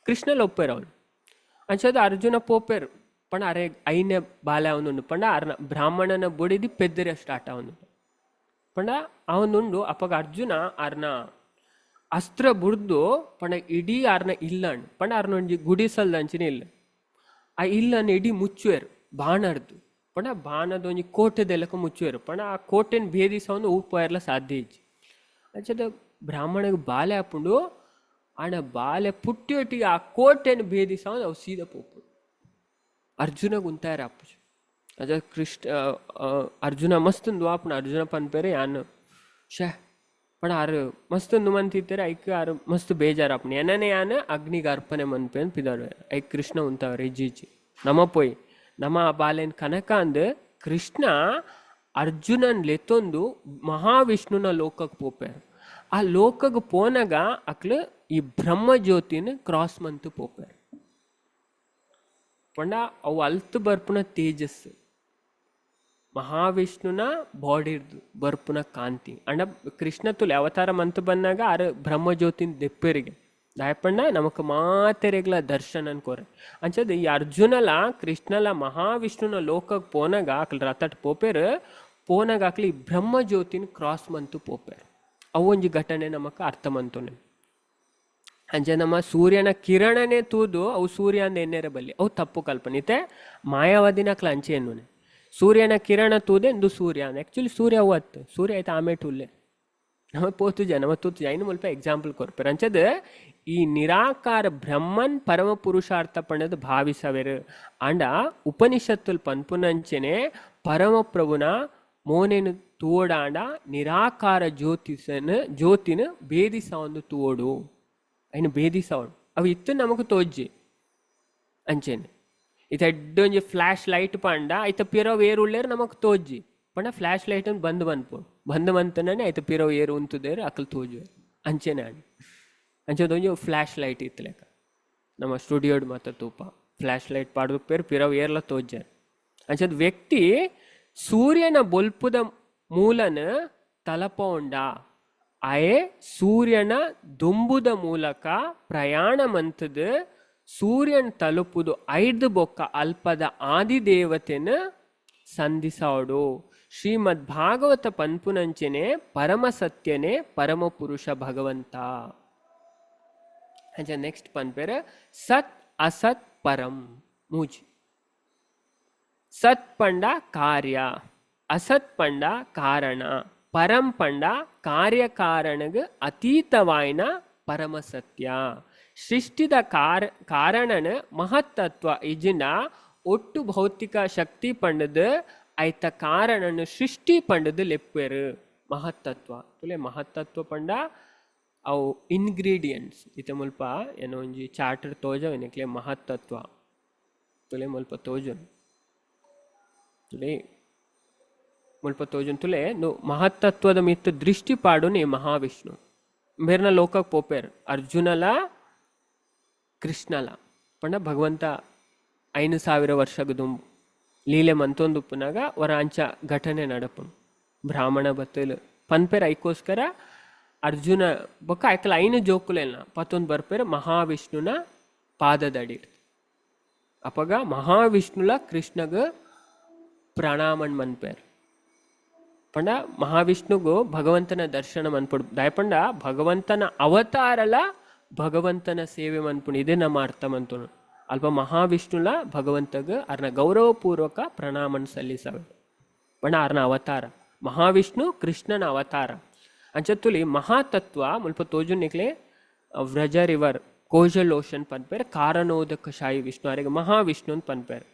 ಕೃಷ್ಣಲ್ ಒಪ್ಪೇರು ಅವನು. ಅಂಚದ ಅರ್ಜುನ ಪೋಪೆರು ಪಂಡ ಅರೆ ಐನೆ ಬಾಲೆ ಅವನುಂಡು ಪಂಡ ಅರ್ನ ಬ್ರಾಹ್ಮಣನ ಬೊಡಿದಿ ಪೆದ್ದರೆ ಸ್ಟಾರ್ಟ್ ಅವನುಂಡು ಪಂಡ ಅವನುಂಡು. ಅಪಗ ಅರ್ಜುನ ಅರ್ನ ಅಸ್ತ್ರ ಬುಡ್ದು ಪಂಡ ಇಡೀ ಅರ್ನ ಇಲ್ಲಣ್ ಪಂಡ ಅರ್ನ ಒಂಜಿ ಗುಡಿಸಲ್ದಂಚಿನ ಇಲ್ಲ, ಆ ಇಲ್ಲನ್ ಇಡೀ ಮುಚ್ಚುವೆರು ಬಾಣರ್ದು ಪಂಡ ಬಾಣದ ಒಂಜಿ ಕೋಟೆದೆಲಕ ಮುಚ್ಚುವೆರು ಪಂಡ ಆ ಕೋಟೆನ್ ಭೇದಿಸವನು ಊಪೋಯರ್ಲ ಸಾಧ್ಯ ಇಜ್ಜಿ. ಅಂಚದ ಬ್ರಾಹ್ಮಣಗ್ ಬಾಲೆ ಆಪುಂಡು, ಆಂಡ ಬಾಲೆ ಪುಟ್ಟಿಯೊಟ್ಟಿಗೆ ಆ ಕೋಟೆನ್ ಭೇದಿಸವನು ಅವು ಸೀದಾ ಪೋಪುಂಡು. ಅರ್ಜುನಗ್ ಉಂತಾಯರ ಆಪುಜಿ. ಅಜ ಕೃಷ್ಣ ಅರ್ಜುನ ಮಸ್ತ್ ಆಪುಂಡು. ಅರ್ಜುನ ಪನ್ಪೆರೆ ಯಾನ್ ಶೇ ಪಂಡ ಆರು ಮಸ್ತ್ ಮಂತಿತ್ತಾರೆ, ಐಕ್ ಆರು ಮಸ್ತ್ ಬೇಜಾರಾಪುಂಡು, ಎನ್ನನೆ ಯಾನ್ ಅಗ್ನಿಗೆ ಅರ್ಪಣೆ ಮನ್ಪೆ ಅಂತ ಪಿದಾಡುವೆ. ಐಕ್ ಕೃಷ್ಣ ಉಂತಾವ್ರೆ ಇಜ್ಜಿ ಇಜ್ಜಿ ನಮ ಪೋಯ್ ನಮ ಆ ಬಾಲೆನ್ ಕನಕ ಅಂದ್ ಕೃಷ್ಣ ಅರ್ಜುನನ್ ಲೆತ್ತೊಂದು ಮಹಾವಿಷ್ಣುನ ಲೋಕಕ್ಕೆ ಪೋಪೆರ್. ಆ ಲೋಕಗ್ ಪೋನಗ ಅಕ್ಲು ಈ ಬ್ರಹ್ಮಜ್ಯೋತಿನ ಕ್ರಾಸ್ ಮಂತು ಪೋಪೆರ್. ಪಂಡ ಅವು ಅಲ್ತ್ ಬರ್ಪುನ ತೇಜಸ್ ಮಹಾವಿಷ್ಣುನ ಬಾಡಿರ್ದು ಬರ್ಪುನ ಕಾಂತಿ. ಅಂಡ ಕೃಷ್ಣ ತುಲೆ ಅವತಾರ ಮಂತು ಬಂದಾಗ ಆರು ಬ್ರಹ್ಮಜ್ಯೋತಿನ ದೆಪ್ಪೆರಿಗೆ ದಾಯಪಂಡ ನಮಕ್ ಮಾತೆರೆಗ್ಲ ದರ್ಶನ ಕೊರೆ. ಅಂಚದ ಈ ಅರ್ಜುನಲ ಕೃಷ್ಣಲ ಮಹಾವಿಷ್ಣುನ ಲೋಕಗ್ ಪೋನಗ ಅಕ್ಲು ರಥಟ್ ಪೋಪೆರ್, ಪೋನಗ ಅಕ್ಲು ಈ ಬ್ರಹ್ಮಜ್ಯೋತಿನ ಕ್ರಾಸ್ ಮಂತು ಪೋಪೆರ್. ಅವು ಒಂಜಿ ಘಟನೆ ನಮಕ್ ಅರ್ಥ ಮಂತುನೆ. ಅಂಚ ನಮ್ಮ ಸೂರ್ಯನ ಕಿರಣನೇ ತೂದು ಅವು ಸೂರ್ಯ ಅಂದ್ ಎನ್ನೆರೆ ಬಲ್ಲಿ, ಅವು ತಪ್ಪು ಕಲ್ಪನೆ. ಇತ್ತೆ ಮಾಯಾವಾದಿನ ಅಕ್ಲ ಅಂಚೆ ಎನ್ನುನೆ ಸೂರ್ಯನ ಕಿರಣ ತೂದೆ ಇಂದು ಸೂರ್ಯ ಅಂದ್. ಆ್ಯಕ್ಚುಲಿ ಸೂರ್ಯ ಅವು ಅತ್ತು, ಸೂರ್ಯ ಆಯ್ತು ಆಮೇಟು ಉಲ್ಲೆ ನಮ್ಮ ಪೋತುಜ ನಮ್ಮ ತೂತುಜ ಐನು ಮುಲ್ಪ ಎಕ್ಸಾಂಪಲ್ ಕೊರ್ಪೆರ್. ಅಂಚದ ಈ ನಿರಾಕಾರ ಬ್ರಹ್ಮನ್ ಪರಮ ಪುರುಷಾರ್ಥ ಪಂಡದು ಭಾವಿಸವೆರು. ಆಂಡ ಉಪನಿಷತ್ತುಲ್ ಪನ್ಪುನಂಚೆನೆ ಪರಮಪ್ರಭುನ ಮೋನೆನು ತೂವೊಡಾಂಡ ನಿರಾಕಾರ ಜ್ಯೋತಿಸನ ಜ್ಯೋತಿನ ಭೇದಿಸವೊಂದು ತೂವೊಡು, ಐನು ಭೇದಿಸವೊಡು ಅವು ಇತ್ತು ನಮಕ್ ತೋಜ್ಜಿ ಅಂಚೆನೆ. ಇತ್ತೆ ಎಡ್ಡೆ ಒಂಜಿ ಫ್ಲ್ಯಾಶ್ ಲೈಟ್ ಪಂಡ ಐತ ಪಿರವು ಏರು ಉಲ್ಲೆರ್ ನಮಕ್ ತೋಜ್ಜಿ ಪಂಡ ಫ್ಲ್ಯಾಶ್ ಲೈಟ್ ಬಂದ್ ಮನ್ಪೊಡು, ಬಂದ್ ಮಂತನೇ ಐತ ಪಿರವು ಏರು ಉಂತುದೇರು ಅಕಲ್ ತೋಜುವೆರ್ ಅಂಚೆನೆ ಆಂಡ್. ಅಂಚದ ಒಂಜಿ ಫ್ಲ್ಯಾಶ್ ಲೈಟ್ ಇತ್ತು ಲೆಕ್ಕ ನಮ್ಮ ಸ್ಟುಡಿಯೋಡ್ ಮಾತ ತೂಪ ಫ್ಲ್ಯಾಶ್ ಲೈಟ್ ಪಾಡ್ದು ಪಿರವು ಏರ್ಲ ತೋಜ್ಜಾರ್. ಅಂಚದ ವ್ಯಕ್ತಿ ಸೂರ್ಯನ ಬೊಲ್ಪುದ ಮೂಲನ ತಲಪೌಂಡ ಆಯೆ ಸೂರ್ಯನ ದುಂಬುದ ಮೂಲಕ ಪ್ರಯಾಣ ಮಂತದ ಸೂರ್ಯನ ತಲುಪುದು ಐದು ಬೊಕ್ಕ ಅಲ್ಪದ ಆದಿದೇವತೆನ ಸಂಧಿಸೋಡು. ಶ್ರೀಮದ್ ಭಾಗವತ ಪನ್ಪುನಂಚೆನೆ ಪರಮ ಸತ್ಯನೇ ಪರಮ ಪುರುಷ ಭಗವಂತ. ಅಂಚ ನೆಕ್ಸ್ಟ್ ಪನ್ಪೆರ್ ಸತ್ ಅಸತ್ ಪರಂ ಮೂಜಿ. ಸತ್ ಪಂಡ ಕಾರ್ಯ, ಅಸತ್ ಪಂಡ ಕಾರಣ, ಪರಂ ಪಂಡ ಕಾರ್ಯಕಾರಣಗ್ ಅತೀತವಾಯಿನ ಪರಮ ಸತ್ಯ. ಸೃಷ್ಟಿದ ಕಾರಣನ ಮಹತ್ತತ್ವ ಇಜಿನ ಒಟ್ಟು ಭೌತಿಕ ಶಕ್ತಿ ಪಂಡದು ಐತ ಕಾರಣನ ಸೃಷ್ಟಿ ಪಂಡದು ಲೆಪ್ಪೆರು ಮಹತ್ತತ್ವ. ತುಲೆ ಮಹತ್ತತ್ವ ಪಂಡ ಅವು ಇಂಗ್ರೀಡಿಯೆಂಟ್ಸ್. ಇತ್ತೆ ಮುಲ್ಪ ಏನೋ ಒಂಜಿ ಚಾರ್ಟರ್ ತೋಜ ಎನಕ್ಲೆ ಮಹತ್ತತ್ವ ತುಲೆ ಮುಲ್ಪ ತೋಜುನ್ ತುಲೆ ಮುಲ್ಪ ತೋಜುನ್ ತುಲೆ ಮಹತ್ತತ್ವದ ಮಿತ್ತು ದೃಷ್ಟಿ ಪಾಡುನಿ ಮಹಾವಿಷ್ಣು ಮೇರ್ನ ಲೋಕಕ್ಕೆ ಪೋಪೆರ್ ಅರ್ಜುನಲ ಕೃಷ್ಣಲ ಪಂಡ ಭಗವಂತ 5000 ವರ್ಷಗ ದುಂಬು ಲೀಲೆ ಮಂತೊಂದುಪ್ಪುನಾಗ ವರ ಅಂಚ ಘಟನೆ ನಡಪುಂಡು. ಬ್ರಾಹ್ಮಣ ಬತ್ತಲು ಪನ್ಪೆರ್ ಐಕೋಸ್ಕರ ಅರ್ಜುನ ಬೊಕ್ಕ ಐಕಲ 5 ಜೋಕುಲೆನ ಪತ್ತೊಂದು ಬರ್ಪೆರ್ ಮಹಾವಿಷ್ಣುನ ಪಾದದಡಿ. ಅಪಗ ಮಹಾವಿಷ್ಣುಲ ಕೃಷ್ಣಗ ಪ್ರಣಾಮನ್ ಮನ್ಪೆರ್ ಪಂಡ ಮಹಾವಿಷ್ಣುಗು ಭಗವಂತನ ದರ್ಶನ ಮನ್ಪುಡು. ದಾಯಪಂಡ ಭಗವಂತನ ಅವತಾರಲ ಭಗವಂತನ ಸೇವೆ ಮನ್ಪುಂಡು, ಇದೇ ನಮ್ಮ ಅರ್ಥ ಮಂತುನು. ಅಲ್ಪ ಮಹಾವಿಷ್ಣುಲ ಭಗವಂತಗ ಅರ್ನ ಗೌರವಪೂರ್ವಕ ಪ್ರಣಾಮನ್ ಸಲ್ಲಿಸವೆ. ಪಂಡ ಆರ್ನ ಅವತಾರ ಮಹಾವಿಷ್ಣು ಕೃಷ್ಣನ ಅವತಾರ. ಅಂಚತ್ತುಲಿ ಮಹಾತತ್ವ ಮುಲ್ಪ ತೋಜುನಿಕ್ಲೆ ವ್ರಜ ರಿವರ್ ಕೋಜಲ್ ಓಷನ್ ಪನ್ಪೇರ್ ಕಾರಣೋದಕಶಾಯಿ ವಿಷ್ಣು ಅರೆಗ್ ಮಹಾವಿಷ್ಣು ಅಂತ ಪನ್ಪೇರ್.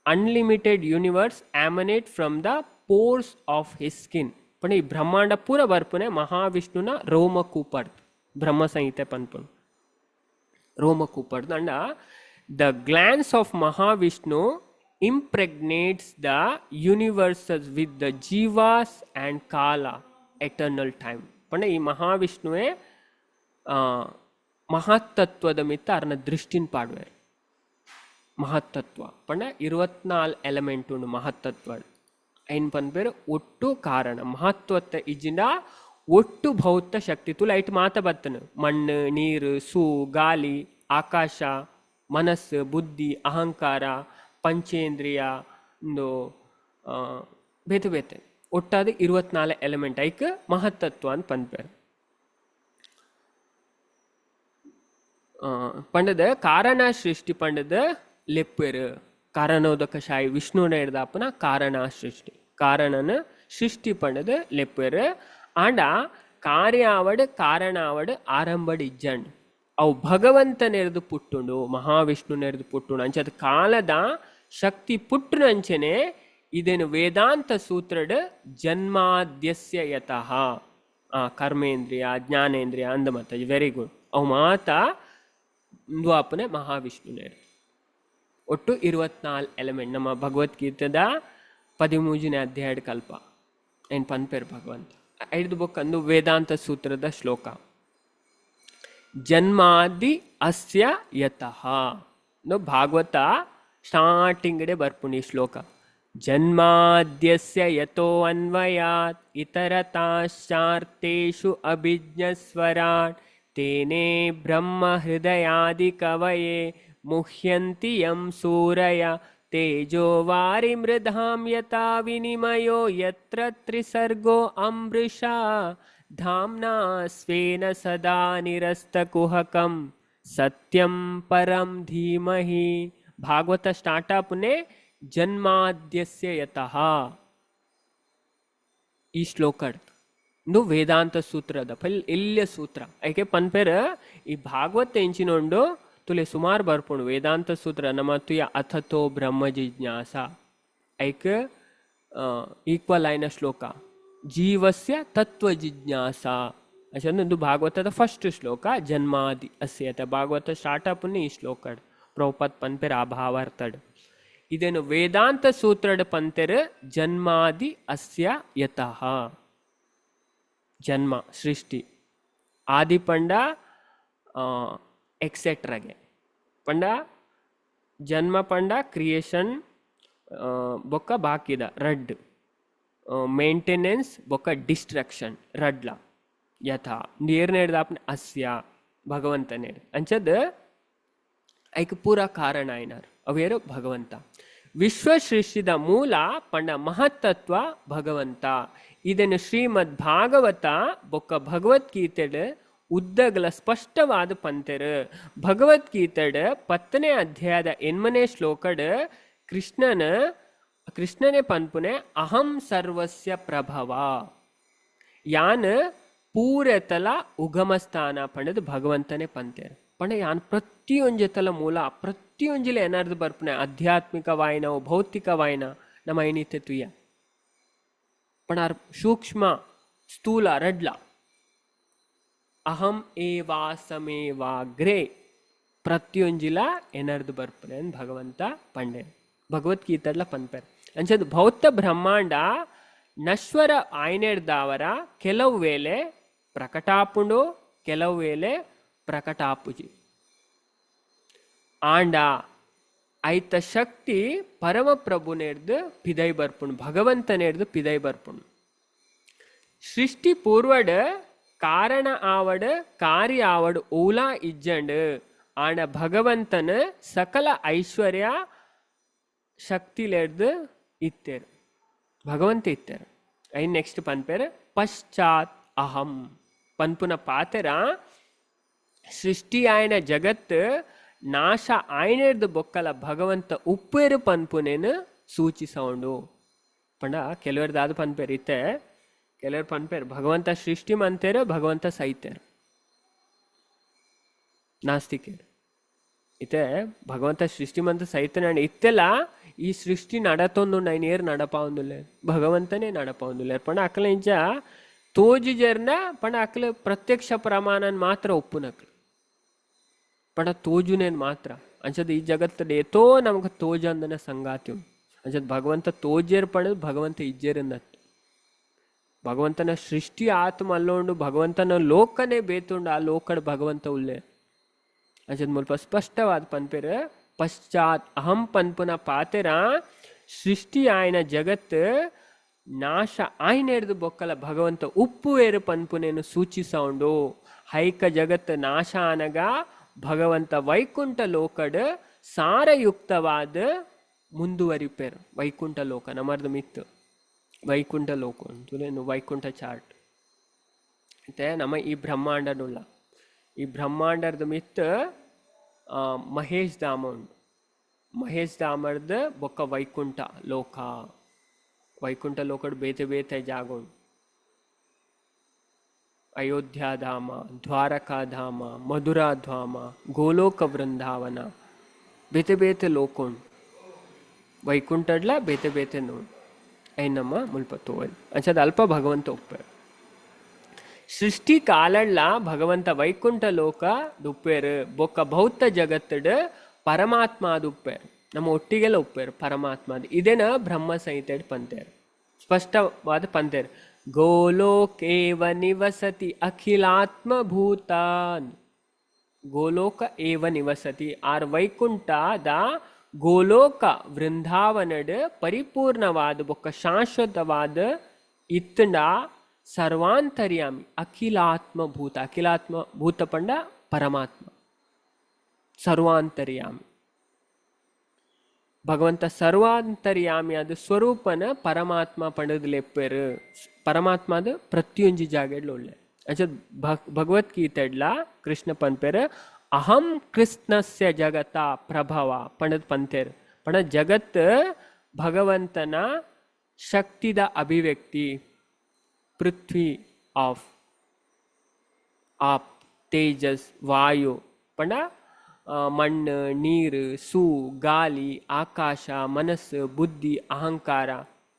Unlimited universe emanate from the pores of his skin. ಪಂಡ ಈ ಬ್ರಹ್ಮಾಂಡ ಪೂರ ಬರ್ಪುನೆ ಮಹಾವಿಷ್ಣುನ ರೋಮಕೂಪರ್ದ್ ಬ್ರಹ್ಮ ಸಂಹಿತೆ ಪನ್ಪುನು ರೋಮಕೂಪರ್ದ್. ಅಂಡ the glance of Mahavishnu impregnates the universes with the jivas and kala, eternal time. ಪಂಡ ಈ ಮಹಾವಿಷ್ಣುವೇ ಮಹತ್ತತ್ವದ ಮಿತ್ತ ಅರ್ನ ದೃಷ್ಟಿನ್ ಪಾಡ್ವೇರ್. ಮಹತ್ತತ್ವ ಪಂಡ 24 ಎಲಿಮೆಂಟ್ ಉಂಡು ಮಹತ್ತತ್ವ. ಐನ್ ಪನ್ಪೇರ್ ಒಟ್ಟು ಕಾರಣ ಮಹತ್ವತ್ತ ಇಜ್ಜಿಂಡ ಒಟ್ಟು ಭೌತ ಶಕ್ತಿ ತುಲ ಐಟ್ ಮಾತ ಬತ್ತನು ಮಣ್ಣು ನೀರು ಸೂ ಗಾಲಿ ಆಕಾಶ ಮನಸ್ಸು ಬುದ್ಧಿ ಅಹಂಕಾರ ಪಂಚೇಂದ್ರಿಯ ಒಂದು ಬೇತೆ ಬೇತೆ ಒಟ್ಟಾದ 24 ಎಲಿಮೆಂಟ್ ಐಕ್ ಮಹತ್ತತ್ವ ಅಂತ ಪನ್ಪೇರ್. ಪಂಡದ ಕಾರಣ ಸೃಷ್ಟಿ ಪಂಡದ ಲೆಪ್ಪೇರು ಕಾರಣೋದಕಶಾಯಿ ವಿಷ್ಣುನ ಹಿಡ್ದಾಪನ ಕಾರಣ ಸೃಷ್ಟಿ ಕಾರಣನ ಸೃಷ್ಟಿ ಪಂಡದ ಲೆಪ್ಪೇರು. ಆಂಡ ಕಾರ್ಯ ಆವಡ್ ಕಾರಣ ಆವಡ್ ಆರಂಭಡ್ ಇಜ್ಜಂಡ್ ಅವು ಭಗವಂತನೆರ್ದು ಪುಟ್ಟುಂಡು ಮಹಾವಿಷ್ಣು ನೆರ್ದು ಪುಟ್ಟುಂಡು. ಅಂಚದ ಕಾಲದ ಶಕ್ತಿ ಪುಟ್ಟುನಂಚನೆ ಇದೇನು ವೇದಾಂತ ಸೂತ್ರಡ್ ಜನ್ಮಾದ್ಯಸ್ಯ ಯತಃ ಕರ್ಮೇಂದ್ರಿಯ ಜ್ಞಾನೇಂದ್ರಿಯ ಅಂದ ಮತ್ತ ವೆರಿ ಗುಡ್ ಅವು ಮಾತ ದ್ವಾಪನೆ ಮಹಾವಿಷ್ಣುನೇರು. ಒಟ್ಟು 24 ಎಲಿಮೆಂಟ್ ನಮ್ಮ ಭಗವದ್ಗೀತೆದ 13ನೇ ಅಧ್ಯಾಯದ ಕಲ್ಪ ಏನು ಪನ್ಪೇರು ಭಗವಂತ ಐದು ಬೊಕ್ಕಂದು ವೇದಾಂತ ಸೂತ್ರದ ಶ್ಲೋಕ ಜನ್ಮಾದಿ ಅಸ್ಯ ಯತಃ ಭಾಗವತ ಸ್ಟಾರ್ಟಿಂಗ್ ಬರ್ಪುಣಿ ಶ್ಲೋಕ ಜನ್ಮಾದ್ಯಸ್ಯ ಯತೋ ಅನ್ವಯಾತ್ ಇತರತಾಶ್ಚಾರ್ಥೇಷು ಅಭಿಜ್ಞಸ್ವರಾಟ್ ತೇನೇ ಬ್ರಹ್ಮ ಹೃದಯಾದಿ ಕವಯೇ ಮುಹ್ಯಂತಿ ಯಂ ಸೂರಯ ತೇಜೋ ವಾರಿ ಮೃಧಾಂ ಯಥಾ ವಿನಿಮಯೋ ಯತ್ರ ತ್ರಿಸರ್ಗೋ ಅಮೃಷಾ ಧಾಮ್ನಾ ಸ್ವೇನ ಸದಾ ನಿರಸ್ತಕುಹಕಂ ಸತ್ಯಂ ಪರಂ ಧೀಮಹಿ. ಭಾಗವತ ಸ್ಟಾರ್ಟ್ ಅಪ್ನೆ ಜನ್ಮಾದ್ಯಸ್ಯ ಯತಃ ಈ ಶ್ಲೋಕ ಇಂದು ವೇದಾಂತ ಸೂತ್ರದ ಫಲ್ ಎಲ್ಯ ಸೂತ್ರ ಐಕೆ ಪನ್ಪೇರ್ ಈ ಭಾಗವತ ಎಂಚಿನೊಂಡು ತುಲೆ ಸುಮಾರು ಬರ್ಪುಂಡು ವೇದಾಂತ ಸೂತ್ರ ನಮ್ಮ ತುಯ ಅಥತೋ ಬ್ರಹ್ಮ ಜಿಜ್ಞಾಸ ಐಕ್ ಈಕ್ವಲ್ ಆಯ್ನ ಶ್ಲೋಕ ಜೀವಸ್ಯ ತತ್ವ ಜಿಜ್ಞಾಸ ಅಷ್ಟೊಂದು ಭಾಗವತದ ಫಸ್ಟ್ ಶ್ಲೋಕ ಜನ್ಮಾದಿ ಅಸ್ಯತ ಭಾಗವತ ಸ್ಟಾರ್ಟ್ ಅಪ್ ಈ ಶ್ಲೋಕ ಪ್ರಭುಪಾದ್ ಪನ್ಪೇರ್ ಆ ಭಾವಾರ್ಥಡ್. ಇದೇನು ವೇದಾಂತ ಸೂತ್ರಡ್ ಪಂತೆರ್ ಜನ್ಮಾದಿ ಅಸ್ಯ ಯತಃ ಜನ್ಮ ಸೃಷ್ಟಿ ಆದಿ ಪಂಡ ಎಕ್ಸೆಟ್ರಾಗೆ ಪಂಡ ಜನ್ಮ ಪಂಡ ಕ್ರಿಯೇಷನ್ ಬೊಕ್ಕ ಬಾಕಿದ ರಡ್ ಮೇಂಟೆನೆನ್ಸ್ ಬೊಕ್ಕ ಡಿಸ್ಟ್ರಕ್ಷನ್ ರಡ್ಲ ಯಥಾ ನೇರ್ನೇಡ್ದಾಪ್ನ ಅಸ್ಯ ಭಗವಂತನೇರ್ ಅಂಚದ ಐಕ್ ಪೂರ ಕಾರಣ అయినారు ಅವೇರು ಭಗವಂತ. ವಿಶ್ವ ಸೃಷ್ಟಿದ ಮೂಲ ಪಂಡ ಮಹತ್ತತ್ವ ಭಗವಂತ. ಇದನ್ನು ಶ್ರೀಮದ್ ಭಾಗವತ ಬೊಕ್ಕ ಭಗವದ್ಗೀತೆಡ್ ಉದ್ದಗಲ ಸ್ಪಷ್ಟವಾದ ಪಂತೆರು. ಭಗವದ್ಗೀತೆಡ್ 10ನೇ ಅಧ್ಯಾಯದ 8ನೇ ಶ್ಲೋಕಡ್ ಕೃಷ್ಣನೇ ಪನ್ಪುನೆ ಅಹಂ ಸರ್ವಸ್ಯ ಪ್ರಭವ ಯಾನ್ ಪೂರೆತಲ ಉಗಮಸ್ಥಾನ ಪಂಡದು ಭಗವಂತನೇ ಪಂತೇರು. ಪಂಡ ಯಾನ್ ಪ್ರತಿಯೊಂಜೆತಲ ಮೂಲ ಪ್ರತಿಯೊಂಜಿಲ ಏನಾರ್ದು ಬರ್ಪುನೆ ಆಧ್ಯಾತ್ಮಿಕ ವಾಯಿನ ಭೌತಿಕ ವಾಯಿನ ನಮ್ಮ ಐನಿತೆ ತುಯ್ಯ ಪಂಡ ಸೂಕ್ಷ್ಮ ಸ್ಥೂಲ ರಡ್ಲ ಅಹಂ ಏವಾಸಮೇವಾಗ್ರೆ ಪ್ರತಿಯೊಂಜಿಲ ಎನರ್ದು ಬರ್ಪುನೆ ಭಗವಂತ ಪಂಡೆ ಭಗವದ್ಗೀತೆಡ್ಲ ಪನ್ಪೆರ್. ಅಂಚದ ಭೌತ ಬ್ರಹ್ಮಾಂಡ ನಶ್ವರ ಆಯ್ನೆಡ್ದಾವರ ಕೆಲವು ವೇಳೆ ಪ್ರಕಟಾಪುಂಡು ಕೆಲವು ವೇಳೆ ಪ್ರಕಟಾಪುಜಿ. ಆಂಡ ಐತ ಶಕ್ತಿ ಪರಮಪ್ರಭುನೇರ್ದು ಪಿದೈ ಬರ್ಪುಂಡು ಭಗವಂತನೇರ್ದು ಪಿದೈ ಬರ್ಪುಂಡು. ಸೃಷ್ಟಿ ಪೂರ್ವಡ್ ಕಾರಣ ಆವಡ್ ಕಾರ್ಯ ಆವಡ್ ಓಲಾ ಇಜ್ಜಂಡ್ ಆಂಡ ಭಗವಂತನ ಸಕಲ ಐಶ್ವರ್ಯ ಶಕ್ತಿಲೆಡ್ದು ಇತ್ತೇರು ಭಗವಂತ ಇತ್ತೇರು. I next ಪನ್ಪೇರು ಪಶ್ಚಾತ್ ಅಹಂ ಪನ್ಪುನ ಪಾತೆರ ಸೃಷ್ಟಿ ಆಯ್ನ ಜಗತ್ ನಾಶ ಆಯ್ನೆರ್ದು ಬೊಕ್ಕಲ ಭಗವಂತ ಉಪ್ಪೇರು ಪನ್ಪುನೇನು ಸೂಚಿಸೌಂಡು. ಪಂಡ ಕೆಲವರು ದಾದ ಪನ್ಪೆರ್ ಇತ್ತೆ, ಕೆಲವರು ಪನ್ಪೆರ್ ಭಗವಂತ ಸೃಷ್ಟಿ ಮಂತೆರ್, ಭಗವಂತ ಸೈತೆರ್. ನಾಸ್ತಿಕೆರ್ ಇತ್ತೆ ಭಗವಂತ ಸೃಷ್ಟಿ ಮಂತ ಸೈತನ ಇತ್ತೆಲ ಈ ಸೃಷ್ಟಿ ನಡತೊಂದುಂಡು, ಐನ್ ಏರ್ ನಡಪಾವೊಂದುಲ್ಲೆರ್? ಭಗವಂತನೇ ನಡಪಾವೊಂದುಲ್ಲೆರ್. ಪಂಡ ಅಕ್ಲ ಇಂಚ ತೋಜುಜೆರ್ನ ಪಂಡ ಅಕ್ಲ ಪ್ರತ್ಯಕ್ಷ ಪ್ರಮಾಣನ್ ಮಾತ್ರ ಒಪ್ಪುನಕ್ಲು, ಪಂಡ ತೋಜುನೇನ್ ಮಾತ್ರ. ಅಂಚದ ಈ ಜಗತ್ತಡ್ ಏತೋ ನಮಕ್ ತೋಜಂದನ ಸಂಗಾತಿ ಉಂಡು. ಅಂಚದ ಭಗವಂತ ತೋಜೆರ್ ಪಂಡ ಭಗವಂತ ಇಜ್ಜೆರಿಂದತ್ತು. ಭಗವಂತನ ಸೃಷ್ಟಿ ಆತ್ಮ ಅಲ್ಲೋಂಡು, ಭಗವಂತನ ಲೋಕನೇ ಬೇತುಂಡು, ಆ ಲೋಕಡ್ ಭಗವಂತ ಉಲ್ಲೆ. ಅಂಚದ ಮುಲ್ಪ ಸ್ಪಷ್ಟವಾದ ಪನ್ಪೆರ್, ಪಶ್ಚಾತ್ ಅಹಂ ಪನ್ಪುನ ಪಾತೆರ ಸೃಷ್ಟಿ ಆಯ್ನ ಜಗತ್ ನಾಶ ಆಯ್ನೆಡ್ದು ಬೊಕ್ಕಲ ಭಗವಂತ ಉಪ್ಪುವೇರು ಪನ್ಪುನೇನು ಸೂಚಿಸೌಂಡು. ಹೈಕ ಜಗತ್ ನಾಶ ಆನಗ ಭಗವಂತ ವೈಕುಂಠ ಲೋಕಡ್ ಸಾರಯುಕ್ತವಾದ ಮುಂದುವರಿಪೇರು. ವೈಕುಂಠ ಲೋಕ ನಮರ್ದ ಮಿತ್ತು ವೈಕುಂಠ ಲೋಕ ಉಂಟು, ವೈಕುಂಠ ಚಾರ್ಟ್. ಮತ್ತೆ ನಮ್ಮ ಈ ಬ್ರಹ್ಮಾಂಡನುಲ್ಲ, ಈ ಬ್ರಹ್ಮಾಂಡದ ಮಿತ್ತು ಮಹೇಶ್ ಧಾಮ ಉಂಟು. ಮಹೇಶ್ ಧಾಮರ್ದ ಬೊಕ್ಕ ವೈಕುಂಠ ಲೋಕ, ವೈಕುಂಠ ಲೋಕಡ್ ಬೇತೆ ಬೇತೆ ಜಾಗ ಉಂಟು. ಅಯೋಧ್ಯಾಧಾಮ, ದ್ವಾರಕಾಧಾಮ, ಮಧುರಾಧಾಮ, ಗೋಲೋಕ ವೃಂದಾವನ, ಬೇತೆ ಬೇತೆ ಲೋಕ ಉಂಟು. ವೈಕುಂಠಡ್ಲ ಬೇತೆ ಬೇತೆ ನೋಡು ಐನಮ್ಮ ಮುಲ್ಪ ತೋವಲ್. ಅಂಚದ ಅಲ್ಪ ಭಗವಂತ ಒಪ್ಪೇರು. ಸೃಷ್ಟಿ ಕಾಲಡ್ಲ ಭಗವಂತ ವೈಕುಂಠ ಲೋಕ ದುಪ್ಪೇರು, ಬೊಕ್ಕ ಭೌತ ಜಗತ್ತಡ್ ಪರಮಾತ್ಮ ದುಪ್ಪೇರು, ನಮ್ಮ ಒಟ್ಟಿಗೆಲ್ಲ ಒಪ್ಪೇರು ಪರಮಾತ್ಮ. ಇದೇನ ಬ್ರಹ್ಮ ಸಂಹಿತೆಡ್ ಪಂತೇರು, ಸ್ಪಷ್ಟವಾದ ಪಂತೇರು. ಗೋಲೋಕೇವ ನಿವಸತಿ ಅಖಿಲಾತ್ಮ ಭೂತಾನ್, ಗೋಲೋಕ ಏವ ನಿವಸತಿ ಆರ್ ವೈಕುಂಠದ ಗೋಲೋಕ ವೃಂದಾವನಡ್ ಪರಿಪೂರ್ಣವಾದ ಬೊಕ್ಕ ಶಾಶ್ವತವಾದ ಇತ್ತಂಡ ಸರ್ವಾಂತರ್ಯಾಮಿ ಅಖಿಲಾತ್ಮ ಭೂತ. ಅಖಿಲಾತ್ಮ ಭೂತ ಪಂಡ ಪರಮಾತ್ಮ, ಸರ್ವಾಂತರ್ಯಾಮಿ ಭಗವಂತ ಸರ್ವಾಂತರ್ಯಾಮಿ ಅದು ಸ್ವರೂಪನ ಪರಮಾತ್ಮ ಪಂಡದ್ ಲೆಪ್ಪೆರು. ಪರಮಾತ್ಮ ಅದು ಪ್ರತಿಯೊಂಜಿ ಜಾಗೆಡ್ಲ ಒಳ್ಳೆ. ಅಂಚ ಭಗವದ್ಗೀತೆಡ್ಲ ಕೃಷ್ಣ ಪನ್ಪೆರ್ ಅಹಂ ಕೃಷ್ಣಸ್ಯ ಜಗತ ಪ್ರಭವ ಪಂಡದ್ ಪಂತೇರ್. ಪಂಡ ಜಗತ್ ಭಗವಂತನ ಶಕ್ತಿದ ಅಭಿವ್ಯಕ್ತಿ. ಪೃಥ್ವಿ ಆಫ್ ಆಪ್ ತೇಜಸ್ ವಾಯು ಪಂಡ ಮಣ್ಣು, ನೀರು, ಸೂ, ಗಾಲಿ, ಆಕಾಶ, ಮನಸ್ಸು, ಬುದ್ಧಿ, ಅಹಂಕಾರ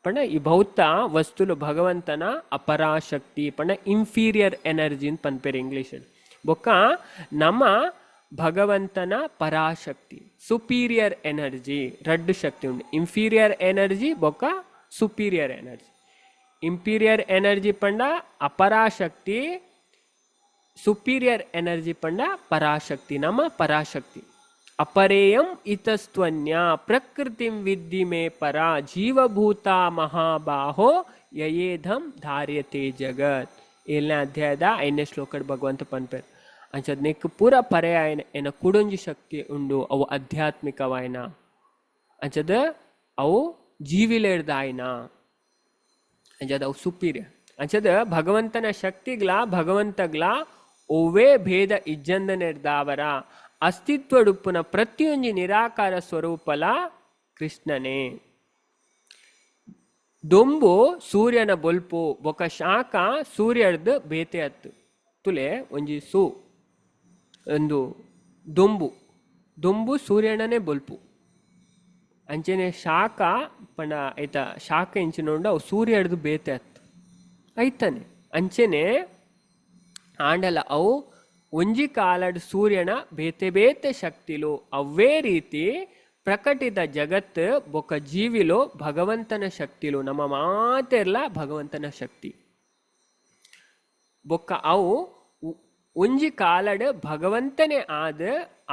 ಪಂಡ ಈ ಭೌತ ವಸ್ತುಲು ಭಗವಂತನ ಅಪರಾಶಕ್ತಿ ಪಂಡ ಇನ್ಫೀರಿಯರ್ ಎನರ್ಜಿ ಅಂತ ಪನ್ಪೆರ್ ಇಂಗ್ಲೀಷ್. ಬೊಕ್ಕ ನಮ್ಮ ಭಗವಂತನ ಪರಾಶಕ್ತಿ ಸುಪೀರಿಯರ್ ಎನರ್ಜಿ. ರಡ್ಡು ಶಕ್ತಿ ಉಂಡು, ಇನ್ಫೀರಿಯರ್ ಎನರ್ಜಿ ಬೊಕ್ಕ ಸುಪೀರಿಯರ್ ಎನರ್ಜಿ. ಇಂಪೀರಿಯರ್ ಎನರ್ಜಿ ಪಂಡ ಅಪರಾಶಕ್ತಿ, ಸುಪೀರಿಯರ್ ಎನರ್ಜಿ ಪಂಡ ಪರಾಶಕ್ತಿ, ನಮ್ಮ ಪರಾಶಕ್ತಿ. ಅಪರೇಯಂ ಇತಸ್ತ್ವನ್ಯ ಪ್ರಕೃತಿಂ ವಿದ್ಧಿ ಮೇ ಪರ ಜೀವಭೂತ ಮಹಾಬಾಹೋ ಯಯೇಧಂ ಧಾರ್ಯತೆ ಜಗತ್. ಏಳನೇ ಅಧ್ಯಾಯದ ಐದನೇ ಶ್ಲೋಕಡ್ ಭಗವಂತ ಪನ್ಪೆರ್. ಅಂಚದ್ ನೆಕ್ ಪೂರ ಪರ್ಯಾಯ ಎನ ಕುಡೊಂಜಿ ಶಕ್ತಿ ಉಂಡು, ಅವು ಆಧ್ಯಾತ್ಮಿಕವಾಯ್ನ. ಅಂಚದ ಅವು ಜೀವಿಲೇರ್ದಾಯ್ನ, ಅಂಚದ ಅವು ಸುಪೀರಿಯರ್. ಅಂಚದ ಭಗವಂತನ ಶಕ್ತಿಗ್ಲ ಭಗವಂತಗ್ಲ ಒವ್ವೇ ಭೇದ ಇಜ್ಜಂದನೆರ್ದಾವರ ಅಸ್ತಿತ್ವಡುಪ್ಪುನ ಪ್ರತಿಯೊಂಜಿ ನಿರಾಕಾರ ಸ್ವರೂಪಲ ಕೃಷ್ಣನೇ. ದೊಂಬು ಸೂರ್ಯನ ಬೊಲ್ಪು ಬೊಕ ಶಾಖ ಸೂರ್ಯರ್ದ್ ಬೇತೆ ಅತ್ತು. ತುಲೆ ಒಂಜಿ ಸೂ ಒಂದು ದೊಂಬು, ದೊಂಬು ಸೂರ್ಯನನೇ ಬೊಲ್ಪು. ಅಂಚನೆ ಶಾಖ ಪಂಡ ಐತ ಶಾಖ ಇಂಚಿನ ಅವು ಸೂರ್ಯರ್ದು ಬೇತೆ ಅತ್ತು ಐತಾನೆ. ಅಂಚನೆ ಆಂಡಲ ಅವು ಒಂಜಿ ಕಾಲಡ್ ಸೂರ್ಯನ ಬೇತೆ ಬೇತೆ ಶಕ್ತಿಲು. ಅವೇ ರೀತಿ ಪ್ರಕಟಿತ ಜಗತ್ತು ಬೊಕ ಜೀವಿಲು ಭಗವಂತನ ಶಕ್ತಿಲು, ನಮ್ಮ ಮಾತೆರ್ಲ ಭಗವಂತನ ಶಕ್ತಿ. ಬೊಕ್ಕ ಅವು ಒಂಜಿ ಕಾಲಡ್ ಭಗವಂತನೇ ಆದ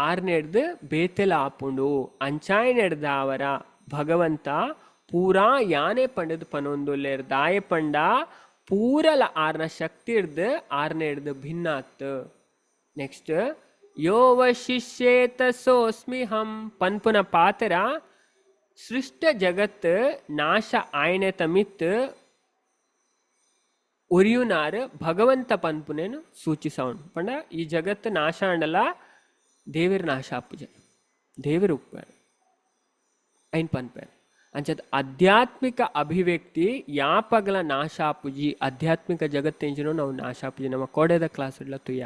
ಆರ್ನೆಡ್ದು ಬೇತೆಲ ಆಪುಂಡು. ಅಂಚಾಯ್ನೆಡ್ದಾವರ ಭಗವಂತ ಪೂರಾ ಯಾನೆ ಪಂಡದ್ ಪನೊಂದುಲ್ಲೆರ್. ದಾಯ ಪಂಡ ಪೂರಲ ಆರ್ನ ಶಕ್ತಿ ಇಡ್ದು ಆರ್ನೆ ಹಿಡ್ದು ಭಿನ್ನ ಆತ್. ನೆಕ್ಸ್ಟ್ ಯೋವ ಶಿಷ್ಯೇತ ಸೋಸ್ಮಿಹಂ ಪನ್ಪುನ ಪಾತ್ರ ಸೃಷ್ಟ ಜಗತ್ ನಾಶ ಆಯ್ನೆ ತಮಿತ್ ಒರಿಯುನಾರ್ ಭಗವಂತ ಪನ್ಪುನೇನು ಸೂಚಿಸವನು. ಪಂಡ ಈ ಜಗತ್ತು ನಾಶ ಆಂಡಲ ದೇವಿರ್ ನಾಶ ಆಪುಜ, ದೇವಿರ್ ಉಪ್ಪೇರ್ ಐನ್ ಪನ್ಪೇರ್. ಅಂಚದ ಆಧ್ಯಾತ್ಮಿಕ ಅಭಿವ್ಯಕ್ತಿ ಯಾಪಗಲ ನಾಶಾಪುಜಿ. ಆಧ್ಯಾತ್ಮಿಕ ಜಗತ್ತೆಂಚಿನೋ ನಾವು ನಾಶಾಪುಜಿ. ನಮ್ಮ ಕೋಡೆದ ಕ್ಲಾಸ್ ಇಡ್ಲ ತುಯ್ಯ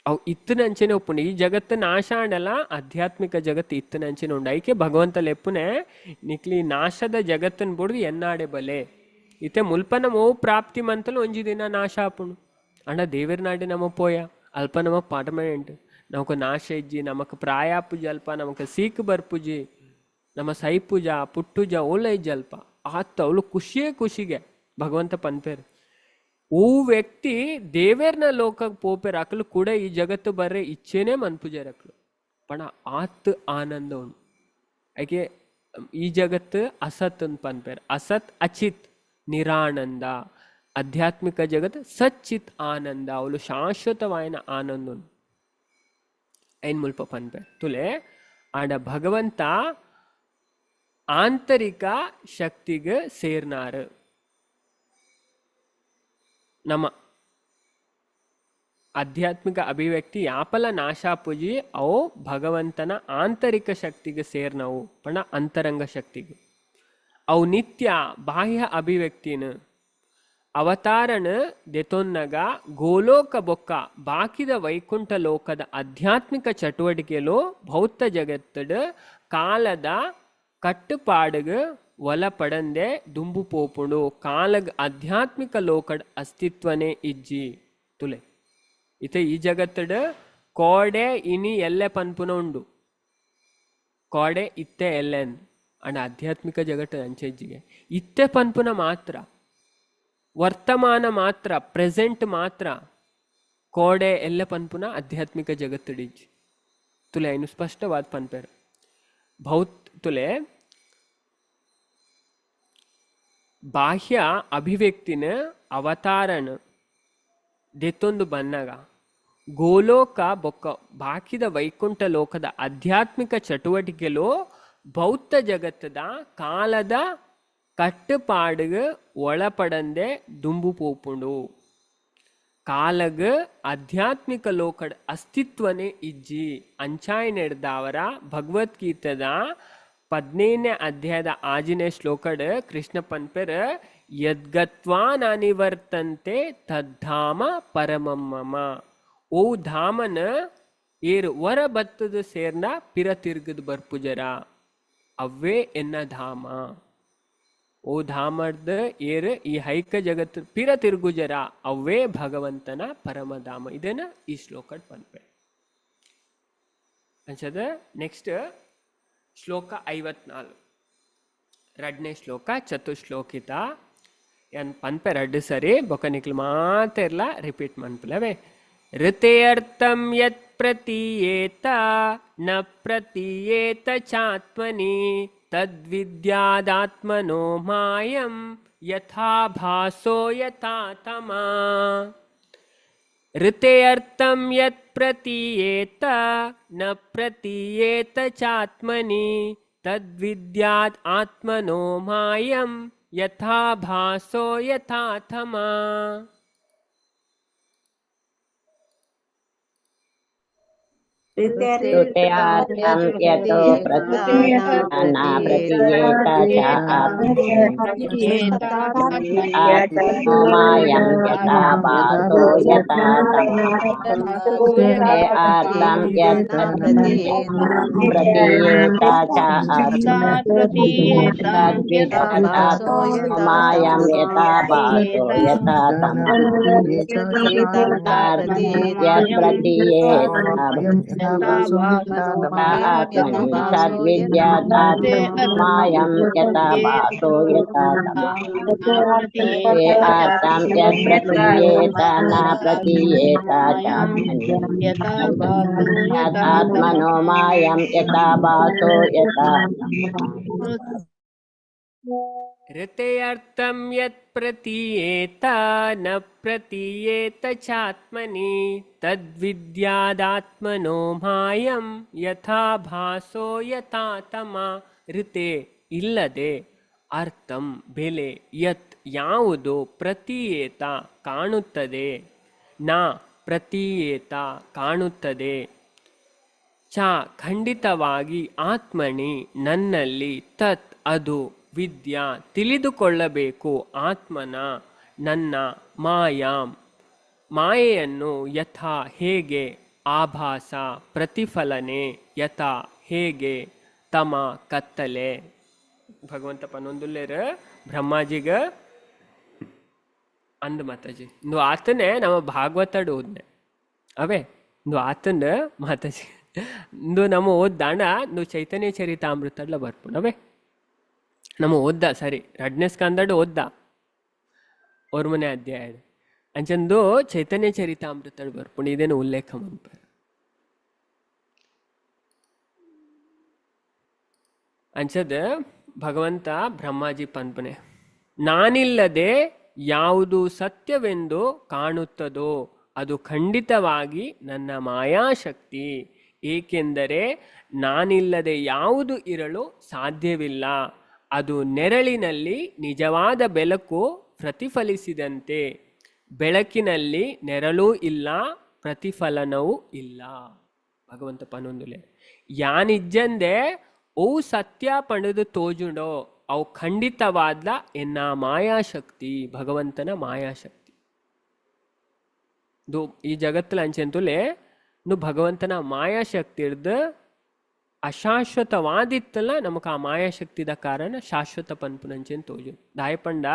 ಅವು ಇತ್ತನಂಚೆನೆ ಒಪ್ಪುಂಡು. ಈ ಜಗತ್ತು ನಾಶ ಆಂಡಲ ಆಧ್ಯಾತ್ಮಿಕ ಜಗತ್ತು ಇತ್ತನಂಚೆನೆ ಉಂಡು. ಐಕೆ ಭಗವಂತ ಲೆಪ್ಪುನೆ ನಿಕ್ಲಿ ನಾಶದ ಜಗತ್ತನ್ನು ಬುಡ್ದು ಎನ್ನಾಡೆ ಬಲೆ ಇತ್ತೆ ಮುಲ್ಪ ನಮ್ಮ ಓ ಪ್ರಾಪ್ತಿ ಮಂತಲು ಒಂಜಿ ದಿನ ನಾಶ ಆಪುಂಡು. ಅಂಡ ದೇವರ ನಾಡೆ ನಮ್ಮ ಪೋಯ ಅಲ್ಪ ನಮ್ಮ ಪರ್ಮನೆಂಟ್. ನಮಕ್ ನಾಶ ಇಜ್ಜಿ, ನಮಕ್ ಪ್ರಾಯಾಪುಜಿ ಅಲ್ಪ, ನಮಕ್ ಸೀಕ್ ಬರ್ಪುಜಿ, ನಮ್ಮ ಸೈಪುಜ ಪುಟ್ಟುಜ ಓಲ ಇಜ್ಜಿ ಅಲ್ಪ. ಆತ ಅವಳು ಖುಷಿಯೇ ಖುಷಿಗೆ ಭಗವಂತ ಪನ್ಪೇರು. ಓ ವ್ಯಕ್ತಿ ದೇವೇರ್ನ ಲೋಕಕ್ಕೆ ಪೋಪೆರ್ ಅಕ್ಲು ಕೂಡ ಈ ಜಗತ್ತು ಬರ್ರೆ ಇಚ್ಛೆನೇ ಮನ್ಪುಜೆರ್ ಅಕ್ಲು. ಪಣ ಆತ್ ಆನಂದ ಉಂಡು. ಐಕೆ ಈ ಜಗತ್ತು ಅಸತ್ ಅಂತ ಪನ್ಪೇರ್. ಅಸತ್ ಅಚಿತ್ ನಿರಾನಂದ. ಆಧ್ಯಾತ್ಮಿಕ ಜಗತ್ ಸಚ್ಚಿತ್ ಆನಂದ. ಅವಳು ಶಾಶ್ವತವಾಯಿನ ಆನಂದ ಉಂಡು. ಐನ್ ಮುಲ್ಪ ಪನ್ಪೇರ್ ತುಲೆ. ಆಂಡ ಭಗವಂತ ಆಂತರಿಕ ಶಕ್ತಿಗೆ ಸೇರ್ನಾರು. ನಮ್ಮ ಆಧ್ಯಾತ್ಮಿಕ ಅಭಿವ್ಯಕ್ತಿ ಯಾಪಲ ನಾಶಾಪುಜಿ ಅವು ಭಗವಂತನ ಆಂತರಿಕ ಶಕ್ತಿಗೆ ಸೇರ್ನವು. ಪಣ ಅಂತರಂಗ ಶಕ್ತಿಗೆ ಅವು ನಿತ್ಯ ಬಾಹ್ಯ ಅಭಿವ್ಯಕ್ತಿನ ಅವತಾರಣ ದೆತೊನ್ನಗ ಗೋಲೋಕ ಬೊಕ್ಕ ಬಾಕಿದ ವೈಕುಂಠ ಲೋಕದ ಆಧ್ಯಾತ್ಮಿಕ ಚಟುವಟಿಕೆಲು ಭೌತ ಜಗತ್ತಡ ಕಾಲದ ಕಟ್ಟುಪಾಡುಗ ಒಲಪಡಂದೆ ದುಂಬು ಪೋಪುಂಡು. ಕಾಲಗ್ ಆಧ್ಯಾತ್ಮಿಕ ಲೋಕಡ್ ಅಸ್ತಿತ್ವನೇ ಇಜ್ಜಿ ತುಲೆ. ಇತ್ತೆ ಈ ಜಗತ್ತಡ ಕೋಡೆ ಇನಿ ಎಲ್ಲೆ ಪನ್ಪುನ ಉಂಡು. ಕೋಡೆ ಇತ್ತೆ ಎಲ್ಲೆನ್ ಅಂಡ ಆಧ್ಯಾತ್ಮಿಕ ಜಗತ್ತು ಅಂಚೆಜ್ಜಿಗೆ ಇತ್ತೆ ಪನ್ಪುನ ಮಾತ್ರ, ವರ್ತಮಾನ ಮಾತ್ರ, ಪ್ರೆಸೆಂಟ್ ಮಾತ್ರ. ಕೋಡೆ ಎಲ್ಲ ಪನ್ಪುನ ಆಧ್ಯಾತ್ಮಿಕ ಜಗತ್ತಡಿಜ್ಜಿ ತುಲೆ. ಇನ್ನು ಸ್ಪಷ್ಟವಾದ ಪನ್ಪೇರು ಭೌತ್ ತುಲೆ. ಬಾಹ್ಯ ಅಭಿವ್ಯಕ್ತಿನ ಅವತಾರಣ ದೆತ್ತೊಂದು ಬನ್ನಗ ಗೋಲೋಕ ಬೊಕ್ಕ ಬಾಕಿದ ವೈಕುಂಠ ಲೋಕದ ಆಧ್ಯಾತ್ಮಿಕ ಚಟುವಟಿಕೆಲು ಬೌದ್ಧ ಜಗತ್ತದ ಕಾಲದ ಕಟ್ಟುಪಾಡುಗ ಒಳಪಡಂದೆ ದುಂಬು ಪೋಪುಂಡು. ಕಾಲಗ್ ಆಧ್ಯಾತ್ಮಿಕ ಲೋಕಡ್ ಅಸ್ತಿತ್ವನೇ ಇಜ್ಜಿ. ಅಂಚಾಯ್ ನೆಡ್ದಾವರ ಭಗವದ್ಗೀತೆದ 15ನೇ ಅಧ್ಯಾಯದ 6ನೇ ಶ್ಲೋಕಡ್ ಕೃಷ್ಣ ಪನ್ಪೆರ್ ಯದ್ಗತ್ವಾ ನಾನಿವರ್ತಂತೆ ತದ್ಧಾಮ ಪರಮಂ ಮಮ. ಓ ಧಾಮನ ಏರು ವರ ಬತ್ತದ ಸೇರ್ನ ಪಿರ ತಿರ್ಗದ ಬರ್ಪುಜರ ಅವ್ವೇ ಎನ್ನ ಧಾಮ. ಓ ಧಾಮರ್ದ ಏರು ಈ ಹೈಕ ಜಗತ್ತು ಪಿರ ತಿರುಗುಜರ ಅವ್ವೇ ಭಗವಂತನ ಪರಮಧಾಮ. ಇದೇನ ಈ ಶ್ಲೋಕಡ್ ಪನ್ಪೆ. ಅಂಚದ ನೆಕ್ಸ್ಟ್ ಶ್ಲೋಕ 54 ರಡ್ನೇ ಶ್ಲೋಕ ಚತುಶ್ಲೋಕಿತ ಏನ್ ಪನ್ಪೆ ರಡ್ಡು ಸರಿ ಬೊಕ ನಿಕ್ಲು ಮಾತೆರ್ಲ ರಿಪೀಟ್ ಮನ್ಪುಲವೇ. ಋತೆಯರ್ಥಂ ಯತ್ ಪ್ರತೀಯೇತ ನ ಪ್ರತೀಯೇತ ಚಾತ್ಮನಿ ತದ್ವಿದ್ಯಾದಾತ್ಮನೋ ಮಾಯಂ ಯಥಾ ಭಾಸೋ ಯಥಾ ತಮಾ. ಋತೆಯರ್ಥಂ ಯತ್ ಪ್ರತೀಯೇತ ನ ಪ್ರತೀಯೇತ ಚಾತ್ಮನಿ ತದ್ವಿದ್ಯಾದ್ ಆತ್ಮನೋ ಮಾಯಂ ಯಥಾ ಭಾಸೋ ಯಥಾ ತಮಾ. ಋತೆಯಾರ್ಥಂ ಯತೋ ಪ್ರತೀಯೇತ ಪ್ರತೀಯೇತ ಚ ಆತ್ಮನೋ ಮಾಯಂ ಯಥಾ ಭಾಸೋ ಯಥಾ ತಮಃ. ಋತೆಯಾರ್ಥಂ ಯತ್ ಪ್ರತೀಯೇತ ಚ ತದ್ವಿದ್ಯಾದಾತ್ಮನೋ ಮಾಯಂ ಯಥಾ ಭಾಸೋ ಯಥಾ ತಮಃ. ಯತ್ ಪ್ರತೀಯೇತ ಆತ್ಮನಿ ತದ್ವಿದ್ಯಾದಾತ್ಮಮಾಯಂ ಯಥಾ ಭಾಸೋ ಯಥಾ ತಮಃ. ಅರ್ಥಂ ಯತ್ ಪ್ರತೀಯೇತ ನ ಪ್ರತೀಯೇತ ಚಾತ್ಮನಿ ತದಾತ್ಮನೋ ಮಾಯಂ ಯಥಾ ಭಾಸೋ ಯಥಾ ತಮಃ. ಋತೆಯರ್ಥಂ ಯತ್ ಪ್ರತೀಯೇತ ನ ಪ್ರತೀಯೇತ ಚಾತ್ಮನಿ ತದ್ವಿದ್ಯಾದಾತ್ಮನೋ ಮಾಯಂ ಯಥಾ ಭಾಸೋ ಯಥಾ ತಮಃ. ಋತೆ ಇಲ್ಲದೆ, ಅರ್ಥಂ ಬೆಲೆ, ಯತ್ ಯಾವುದು, ಪ್ರತೀಯೇತ ಕಾಣುತ್ತದೆ, ನ ಪ್ರತೀಯೇತ ಕಾಣುತ್ತದೆ, ಚ ಖಂಡಿತವಾಗಿ, ಆತ್ಮನಿ ನನ್ನಲ್ಲಿ, ತತ್ ಅದು, ವಿದ್ಯಾ ತಿಳಿದುಕೊಳ್ಳಬೇಕು, ಆತ್ಮನ ನನ್ನ, ಮಾಯಾಂ ಮಾಯೆಯನ್ನು, ಯಥಾ ಹೇಗೆ, ಆಭಾಸ ಪ್ರತಿಫಲನೆ, ಯಥಾ ಹೇಗೆ, ತಮ ಕತ್ತಲೆ. ಭಗವಂತ ಪನ್ನೊಂದುಲ್ಲೇರ ಬ್ರಹ್ಮಾಜಿಗ ಅಂದ್ ಮಾತಾಜಿ. ಇಂದು ಆತನೇ ನಮ್ಮ ಭಾಗವತಡು ಓದ್ನೆ ಅವೇ ಇಂದು ಆತನ ಮಾತಾಜಿ. ಇಂದು ನಮ್ಮ ಓದ್ದಾಂಡ ಇಂದು ಚೈತನ್ಯ ಚರಿತಾಮೃತಡ್ಲ ಬರ್ಪುಂಡು ಅವೇ ನಮ್ಮ ಓದ್ದ ಸರಿ ರಡ್ನೇ ಸ್ಕಂದಡ್ ಓದ್ದ ಒರ್ಮನೆ ಅಧ್ಯಾಯ ಅಂಚಂದು ಚೈತನ್ಯ ಚರಿತಾಮೃತಡ್ ಬರ್ಪುಂಡು ಇದೇನು ಉಲ್ಲೇಖ ಮನ್ಪೆರ್. ಅಂಚದ ಭಗವಂತ ಬ್ರಹ್ಮಾಜಿ ಪನ್ಪನೆ, ನಾನಿಲ್ಲದೆ ಯಾವುದು ಸತ್ಯವೆಂದು ಕಾಣುತ್ತದೋ ಅದು ಖಂಡಿತವಾಗಿ ನನ್ನ ಮಾಯಾಶಕ್ತಿ, ಏಕೆಂದರೆ ನಾನಿಲ್ಲದೆ ಯಾವುದು ಇರಲು ಸಾಧ್ಯವಿಲ್ಲ. ಅದು ನೆರಳಿನಲ್ಲಿ ನಿಜವಾದ ಬೆಳಕು ಪ್ರತಿಫಲಿಸಿದಂತೆ, ಬೆಳಕಿನಲ್ಲಿ ನೆರಳೂ ಇಲ್ಲ ಪ್ರತಿಫಲನವೂ ಇಲ್ಲ. ಭಗವಂತ ಪನೊಂದುಲೆ ಯಾನಿಜ್ಜಂದೆ ಅವು ಸತ್ಯ ಪಂಡದು ತೋಜುಂಡೋ ಅವು ಖಂಡಿತವಾದ ಎನ್ನ ಮಾಯಾಶಕ್ತಿ, ಭಗವಂತನ ಮಾಯಾಶಕ್ತಿ. ಈ ಜಗತ್ತಲ ಅಂಚೆಂತುಲೆ ನು ಭಗವಂತನ ಮಾಯಾಶಕ್ತಿ ಹಿಡ್ದು ಅಶಾಶ್ವತವಾದಿತ್ತಲ್ಲ ನಮಕ್ ಆ ಮಾಯಾಶಕ್ತಿದ ಕಾರಣ ಶಾಶ್ವತ ಪನ್ಪುನಂಚೆನ್ ತೋಜು. ದಾಯಪಂಡ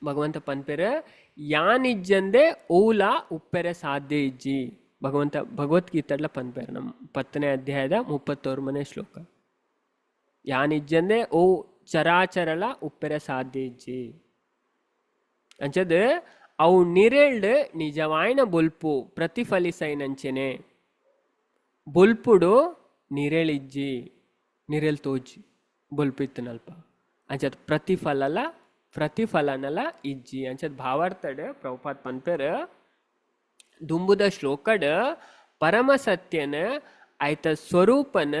ಭಗವಂತ ಪನ್ಪೆರ ಯಾನಿಜ್ಜಂದೆ ಓಲ ಉಪ್ಪೆರೆ ಸಾಧ್ಯ ಇಜ್ಜಿ. ಭಗವಂತ ಭಗವದ್ಗೀತೆಡ್ಲ ಪನ್ಪೆರ್ ನಮ್ಮ 10ನೇ ಅಧ್ಯಾಯದ 31ನೇ ಶ್ಲೋಕ. ಯಾನಿಜ್ಜಂದೆ ಓ ಚರಾಚರಲ ಉಪ್ಪೆರೆ ಸಾಧ್ಯ ಇಜ್ಜಿ ಅಂಚದ ಅವು ನಿರೆಳ್ಡ್ ನಿಜವಾಯಿನ ಬೊಲ್ಪು ಪ್ರತಿಫಲಿಸೈನಂಚೆನೆ ಬೊಲ್ಪುಡು ನಿರೆಳಿಜ್ಜಿ, ನಿರೆಲ್ ತೋಜಿ ಬೊಲ್ಪು ಇತ್ತನಲ್ಪ ಅಂಚದ ಪ್ರತಿಫಲಲ ಪ್ರತಿಫಲನಲ ಇಜ್ಜಿ ಅಂಚದ ಭಾವಾರ್ಥಡ್ ಪ್ರಭುಪಾದ್ ಪನ್ಪೆರ್ ದುಂಬುದ ಶ್ಲೋಕಡ್ ಪರಮ ಸತ್ಯನ ಆಯ್ತ ಸ್ವರೂಪನ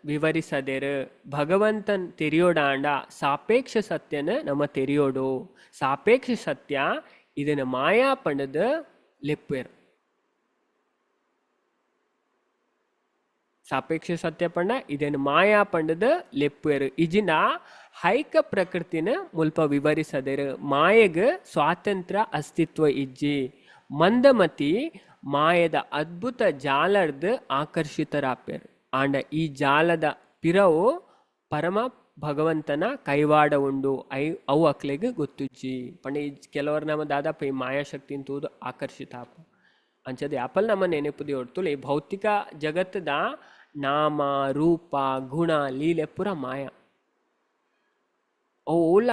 ವಿವರಿಸದೆರು. ಭಗವಂತನ್ ತೆರಿಯೋಡಾಂಡ ಸಾಪೇಕ್ಷ ಸತ್ಯನ ನಮ್ಮ ತೆರಿಯೋಡು, ಸಾಪೇಕ್ಷ ಸತ್ಯ ಇದನ್ನ ಮಾಯಾ ಪಂಡದ ಲೆಪ್ಪೇರು. ಸಾಪೇಕ್ಷ ಸತ್ಯ ಪಂಡ ಇದನ್ನು ಮಾಯಾ ಪಂಡದ ಲೆಪ್ಪೇರು. ಇಜಿನ ಹೈಕ ಪ್ರಕೃತಿನ ಮುಲ್ಪ ವಿವರಿಸದೆರು. ಮಾಯೆಗ್ ಸ್ವಾತಂತ್ರ್ಯ ಅಸ್ತಿತ್ವ ಇಜ್ಜಿ. ಮಂದಮತಿ ಮಾಯದ ಅದ್ಭುತ ಜಾಲರ್ದು ಆಕರ್ಷಿತರಾಪೇರು. ಆಂಡ ಈ ಜಾಲದ ಪಿರವು ಪರಮ ಭಗವಂತನ ಕೈವಾಡ ಉಂಡು ಅವು ಅಕ್ಲೆಗ್ ಗೊತ್ತುಜ್ಜಿ. ಪಂಡ ಈ ಕೆಲವರು ನಮ್ಮ ದಾದಾಪ ಈ ಮಾಯಾಶಕ್ತಿ ತೂದು ಆಕರ್ಷಿತ ಆಪ ಅಂಚದ ಯಾಪಲ್ ನಮ್ಮ ನೆನಪುದಿ ಹೊಡ್ತುಲೆ ಈ ಭೌತಿಕ ಜಗತ್ತದ ನಾಮ ರೂಪ ಗುಣ ಲೀಲೆ ಪೂರ ಮಾಯಾ, ಅವು ಓಲ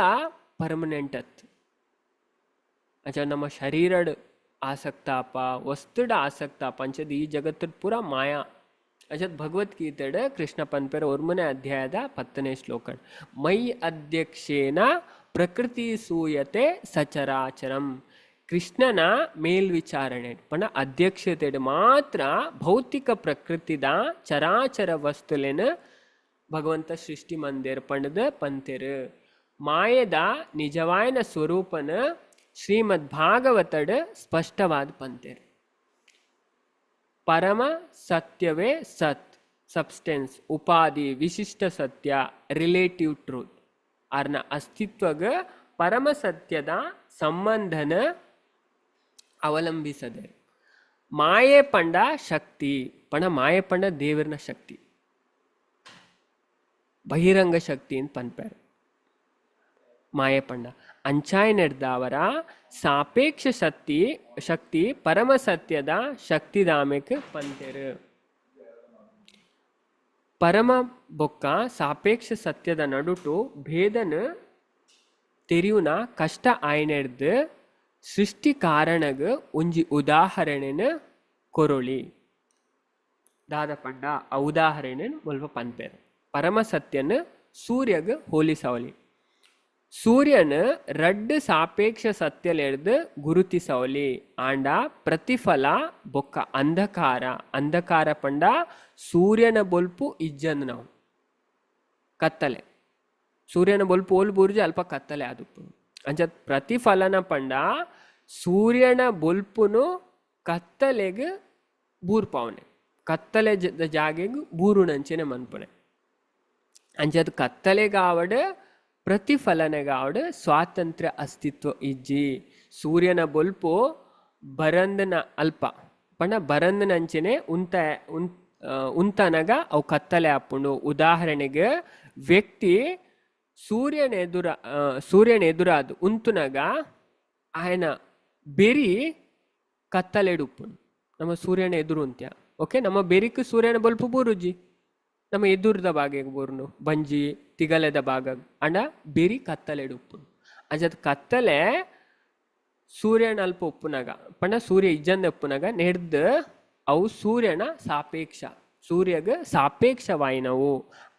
ಪರ್ಮನೆಂಟ್ ಅತ್. ಅಂಚ ನಮ್ಮ ಶರೀರಡ್ ಆಸಕ್ತಾಪ ವಸ್ತುಡ ಆಸಕ್ತಾಪ ಅಂಚದ ಈ ಜಗತ್ತದ ಪೂರ ಮಾಯಾ. ಅಂಚದ ಭಗವದ್ಗೀತೆಡ್ ಕೃಷ್ಣ ಪನ್ಪೆರ್ 1ನೇ ಅಧ್ಯಾಯದ 10ನೇ ಶ್ಲೋಕ, ಮೈ ಅಧ್ಯಕ್ಷೇನ ಪ್ರಕೃತಿ ಸೂಯತೆ ಸಚರಾಚರಂ. ಕೃಷ್ಣನ ಮೇಲ್ವಿಚಾರಣೆ ಪಂಡ ಅಧ್ಯಕ್ಷತೆಡ್ ಮಾತ್ರ ಭೌತಿಕ ಪ್ರಕೃತಿದ ಚರಾಚರ ವಸ್ತುಲೆನ ಭಗವಂತ ಸೃಷ್ಟಿ ಮಂದಿರ್ ಪಂಡದ ಪಂತೆರ್. ಮಾಯದ ನಿಜವಾಯನ ಸ್ವರೂಪನ ಶ್ರೀಮದ್ ಭಾಗವತಡ್ ಸ್ಪಷ್ಟವಾದ ಪಂತೆರ್. ಪರಮ ಸತ್ಯವೇ ಸತ್, ಸಬ್ಸ್ಟೆನ್ಸ್, ಉಪಾಧಿ, ವಿಶಿಷ್ಟ ಸತ್ಯ, ರಿಲೇಟಿವ್ ಟ್ರೂತ್ ಆರ್ನ ಅಸ್ತಿತ್ವಗ ಪರಮ ಸತ್ಯದ ಸಂಬಂಧನ ಅವಲಂಬಿಸದೆ. ಮಾಯೆ ಪಂಡ ಶಕ್ತಿ, ಪಣ ಮಾಯೆ ಪಂಡ ದೇವರನ ಶಕ್ತಿ, ಬಹಿರಂಗ ಶಕ್ತಿ ಅಂತ ಪನ್ಪೇರು ಮಾಯೆ ಪಂಡ. ಅಂಚಾಯ್ ನೆಡ್ದಾವರ ಸಾಪೇಕ್ಷ ಶಕ್ತಿ ಪರಮ ಸತ್ಯದ ಶಕ್ತಿದಾಮೆಕ್ ಪಂತೆರು. ಪರಮ ಬೊಕ್ಕ ಸಾಪೇಕ್ಷ ಸತ್ಯದ ನಡುಟು ಭೇದನ ತೆರಿಯುನ ಕಷ್ಟ ಆಯ್ನೆಡ್ದು ಸೃಷ್ಟಿ ಕಾರಣಗ್ ಒಂಜಿ ಉದಾಹರಣೆನ ಕೊರೊಳಿ. ದಾದ ಪಂಡ ಆ ಉದಾಹರಣೆ ಮುಲ್ಪ ಪನ್ಪೇರು. ಪರಮ ಸತ್ಯನ ಸೂರ್ಯಗ್ ಹೋಲಿಸವಲಿ. ಸೂರ್ಯನ ರಡ್ಡು ಸಾಪೇಕ್ಷ ಸತ್ಯಲೆಡ್ದು ಗುರುತಿಸವಲಿ. ಆಂಡ ಪ್ರತಿಫಲ ಬೊಕ್ಕ ಅಂಧಕಾರ, ಅಂಧಕಾರ ಪಂಡ ಸೂರ್ಯನ ಬೊಲ್ಪು ಇಜ್ಜಂದ್ ನಾವು ಕತ್ತಲೆ, ಸೂರ್ಯನ ಬೊಲ್ಪು ಓಲ್ ಬೂರ್ಜಿ ಅಲ್ಪ ಕತ್ತಲೆ ಆದುಪ್ಪು. ಅಂಚ ಪ್ರತಿಫಲನ ಪಂಡ ಸೂರ್ಯನ ಬೊಲ್ಪುನು ಕತ್ತಲೆಗ್ ಬೂರ್ಪಾವನೆ, ಕತ್ತಲೆ ಜಾಗೆಗ್ ಬೂರುನಂಚನೆ ಮನ್ಪುನೆ. ಅಂಚಾದ್ ಕತ್ತಲೆಗಾವಡ್ ಪ್ರತಿಫಲನೆಗಾವಡ್ ಸ್ವಾತಂತ್ರ್ಯ ಅಸ್ತಿತ್ವ ಇಜ್ಜಿ. ಸೂರ್ಯನ ಬೊಲ್ಪು ಬರಂದನ ಅಲ್ಪ ಪಂಡ ಬರಂದನಂಚನೆ ಉಂತ ಉಂತನಗ ಅವು ಕತ್ತಲೆ ಆಪುಂಡು. ಉದಾಹರಣೆಗೆ ವ್ಯಕ್ತಿ ಸೂರ್ಯನ ಎದುರ ಸೂರ್ಯನ ಎದುರಾದ್ ಉಂತುನಗ ಆಯನ ಬೆರಿ ಕತ್ತಲೆಡ್ ಉಪ್ಪುಂಡು. ನಮ್ಮ ಸೂರ್ಯನ ಎದುರು ಉಂತ್ಯ, ಓಕೆ, ನಮ್ಮ ಬೆರಿಕ್ ಸೂರ್ಯನ ಬೊಲ್ಪು ಬೂರುಜಿ, ನಮ್ಮ ಎದುರುದ ಭಾಗಕ್ಕೆ ಬೂರುಂಡು, ಬಂಜಿ ತಿಗಲೆದ ಭಾಗ, ಅಂಡ ಬೆರಿ ಕತ್ತಲೆಡ್ ಉಪ್ಪುಂಡು. ಅಂಚಾದ್ ಕತ್ತಲೆ ಸೂರ್ಯನ ಅಲ್ಪ ಉಪ್ಪುನಗ ಪಂಡ ಸೂರ್ಯ ಇಜ್ಜಂದೆ ಉಪ್ಪುನಗ ನೆಡ್ದ್ ಅವು ಸೂರ್ಯನ ಸಾಪೇಕ್ಷ, ಸೂರ್ಯಗ್ ಸಾಪೇಕ್ಷವಾಯಿನವು.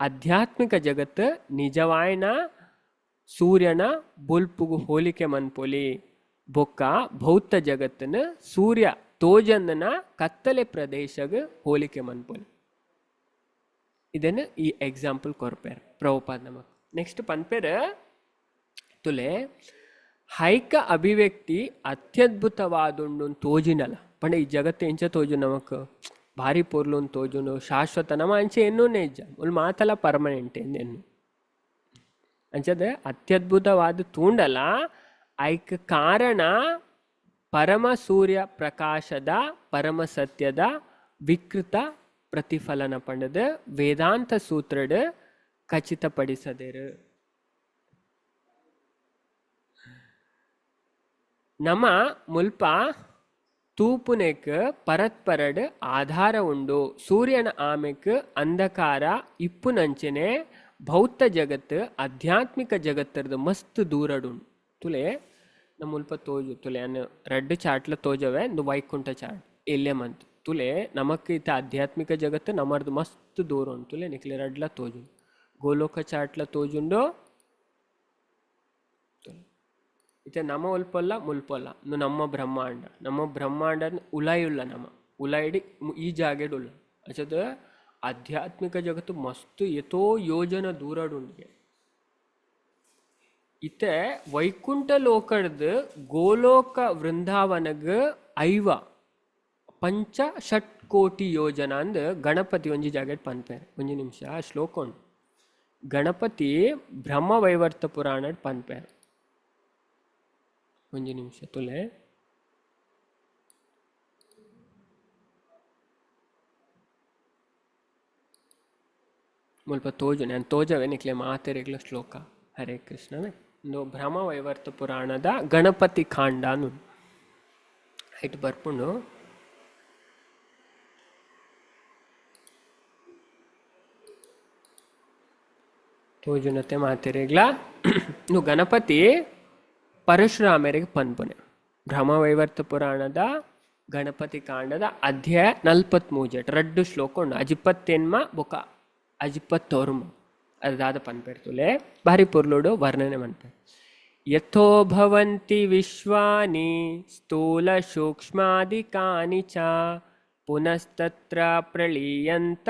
ಆಧ್ಯಾತ್ಮಿಕ ಜಗತ್ತು ನಿಜವಾಯಿನ ಸೂರ್ಯನ ಬೊಲ್ಪುಗು ಹೋಲಿಕೆ ಮನ್ಪೊಲಿ. ಬೊಕ್ಕ ಭೌತ ಜಗತ್ತನ್ನು ಸೂರ್ಯ ತೋಜಂದನ ಕತ್ತಲೆ ಪ್ರದೇಶಗ್ ಹೋಲಿಕೆ ಮನ್ಪೊಲಿ. ಇದನ್ನು ಈ ಎಕ್ಸಾಂಪಲ್ ಕೊರ್ಪೇರ್ ಪ್ರಭುಪಾದ ನಮಕ್. ನೆಕ್ಸ್ಟ್ ಪನ್ಪೇರ್ ತುಲೆ ಹೈಕ ಅಭಿವ್ಯಕ್ತಿ ಅತ್ಯದ್ಭುತವಾದುಂಡು ತೋಜಿನಲ್ಲ. ಪಂಡ ಈ ಜಗತ್ತು ಎಂಚ ತೋಜು ನಮಕ್ ಭಾರಿ ಪೊರ್ಲು ತೋಜುಂಡು, ಶಾಶ್ವತ ನಮ ಅಂಚೆ ಎನ್ನುನೇ ಇಜ್ಜ, ಮುಲ್ ಮಾತಲ ಪರ್ಮನೆಂಟ್ ಎನ್ನು. ಅಂಚದ ಅತ್ಯದ್ಭುತವಾದ ತೂಂಡಲ ಐಕ್ ಕಾರಣ ಪರಮ ಸೂರ್ಯ ಪ್ರಕಾಶದ ಪರಮ ಸತ್ಯದ ವಿಕೃತ ಪ್ರತಿಫಲನ ಪಂಡದ ವೇದಾಂತ ಸೂತ್ರಡ್ ಖಚಿತಪಡಿಸದೇರು. ನಮ ಮುಲ್ಪ ತೂಪುನೆಕ್ ಪರತ್ಪರಡ್ ಆಧಾರ ಉಂಡು. ಸೂರ್ಯನ ಆಮೆಕ್ ಅಂಧಕಾರ ಇಪ್ಪುನಂಚನೆ ಭೌತ ಜಗತ್ತು ಆಧ್ಯಾತ್ಮಿಕ ಜಗತ್ತರದ ಮಸ್ತ್ ದೂರಡುಂಡು. ತುಲೆ ನಮ್ಮ ಮುಲ್ಪ ತೋಜು ತುಲೆ ಅನ್ನ ರಡ್ಡು ಚಾಟ್ಲ ತೋಜವೆ ಇಂದು ವೈಕುಂಠ ಚಾಟ್ ಎಲ್ಲೆ ಮಂತ್ ತುಲೆ ನಮಕ್ ಇತ್ತ ಆಧ್ಯಾತ್ಮಿಕ ಜಗತ್ತು ನಮರ್ದು ಮಸ್ತ್ ದೂರ ಉಂಟು. ತುಲೆ ನಿಕ್ಲೆ ರಡ್ಲ ತೋಜು ಗೋಲೋಕ ಚಾಟ್ಲ ತೋಜುಂಡು. ಇತ್ತೆ ನಮ ಉಲ್ಪಲ್ಲ ಮುಲ್ಪಲ್ಲ ಇಂದು ನಮ್ಮ ಬ್ರಹ್ಮಾಂಡ, ನಮ್ಮ ಬ್ರಹ್ಮಾಂಡ ಉಲಾಯುಲ್ಲ, ನಮ್ಮ ಉಲಾಯಿಡಿ ಈ ಜಾಗೆಡ್ ಉಲ್ಲ. ಅಚದ ಆಧ್ಯಾತ್ಮಿಕ ಜಗತ್ತು ಮಸ್ತ್ ಎತೋ ಯೋಜನ ದೂರಡುಂಡಿಗೆ. ಇತ್ತೆ ವೈಕುಂಠ ಲೋಕಡ್ದು ಗೋಲೋಕ ವೃಂದಾವನಗ್ ಐವ ಪಂಚ ಷಟ್ ಕೋಟಿ ಯೋಜನ ಅಂದ್ ಗಣಪತಿ ಒಂಜಿ ಜಾಗೆಡ್ ಪನ್ಪೇರ್. ಒಂಜಿ ನಿಮಿಷ ಶ್ಲೋಕ ಉಂಡು. ಗಣಪತಿ ಬ್ರಹ್ಮ ವೈವರ್ತ ಪುರಾಣಡ್ ಪನ್ಪೇರ್. ಒಂಜಿ ನಿಮಿಷ ತುಲೆ. ಮುಲ್ಪ ತೋಜು ನಾನು ತೋಜವೆ ನಿಕ್ಲೆ ಮಾತೆರೆಗ್ಲ ಶ್ಲೋಕ. ಹರೇ ಕೃಷ್ಣವೇ. ಇಂದು ಬ್ರಹ್ಮ ವೈವರ್ತ ಪುರಾಣದ ಗಣಪತಿ ಖಾಂಡ ಐಟ್ ಬರ್ಪುಂಡು. ತೋಜುನತೆ ಮಾತೆರೆಗ್ಲ ಇನ್ನು ಗಣಪತಿ ಪರಶುರಾಮರಿಗೆ ಪನ್ಪುನೆ. ಬ್ರಹ್ಮವೈವರ್ತ ಪುರಾಣದ ಗಣಪತಿ ಕಾಂಡದ ಅಧ್ಯಾಯ 43 ರಡ್ಡು ಶ್ಲೋಕ ಉಂಡು. ಅಜಿಪ್ಪತ್ತೆನ್ಮ ಬೊಕ ಅಜಿಪ್ಪತ್ತೊರ್ಮ ಅದಾದ ಪನ್ಪೆರ್ತುಲೆ ಭಾರಿ ಪೊರ್ಲುಡು ವರ್ಣನೆ ಮನ್ಪೆ. ಯಥೋ ಭವಂತಿ ವಿಶ್ವಾನಿ ಸ್ಥೂಲ ಸೂಕ್ಷ್ಮಾದಿಕಾನಿ ಚ ಪುನಸ್ತತ್ರ ಪ್ರಳೀಯಂತ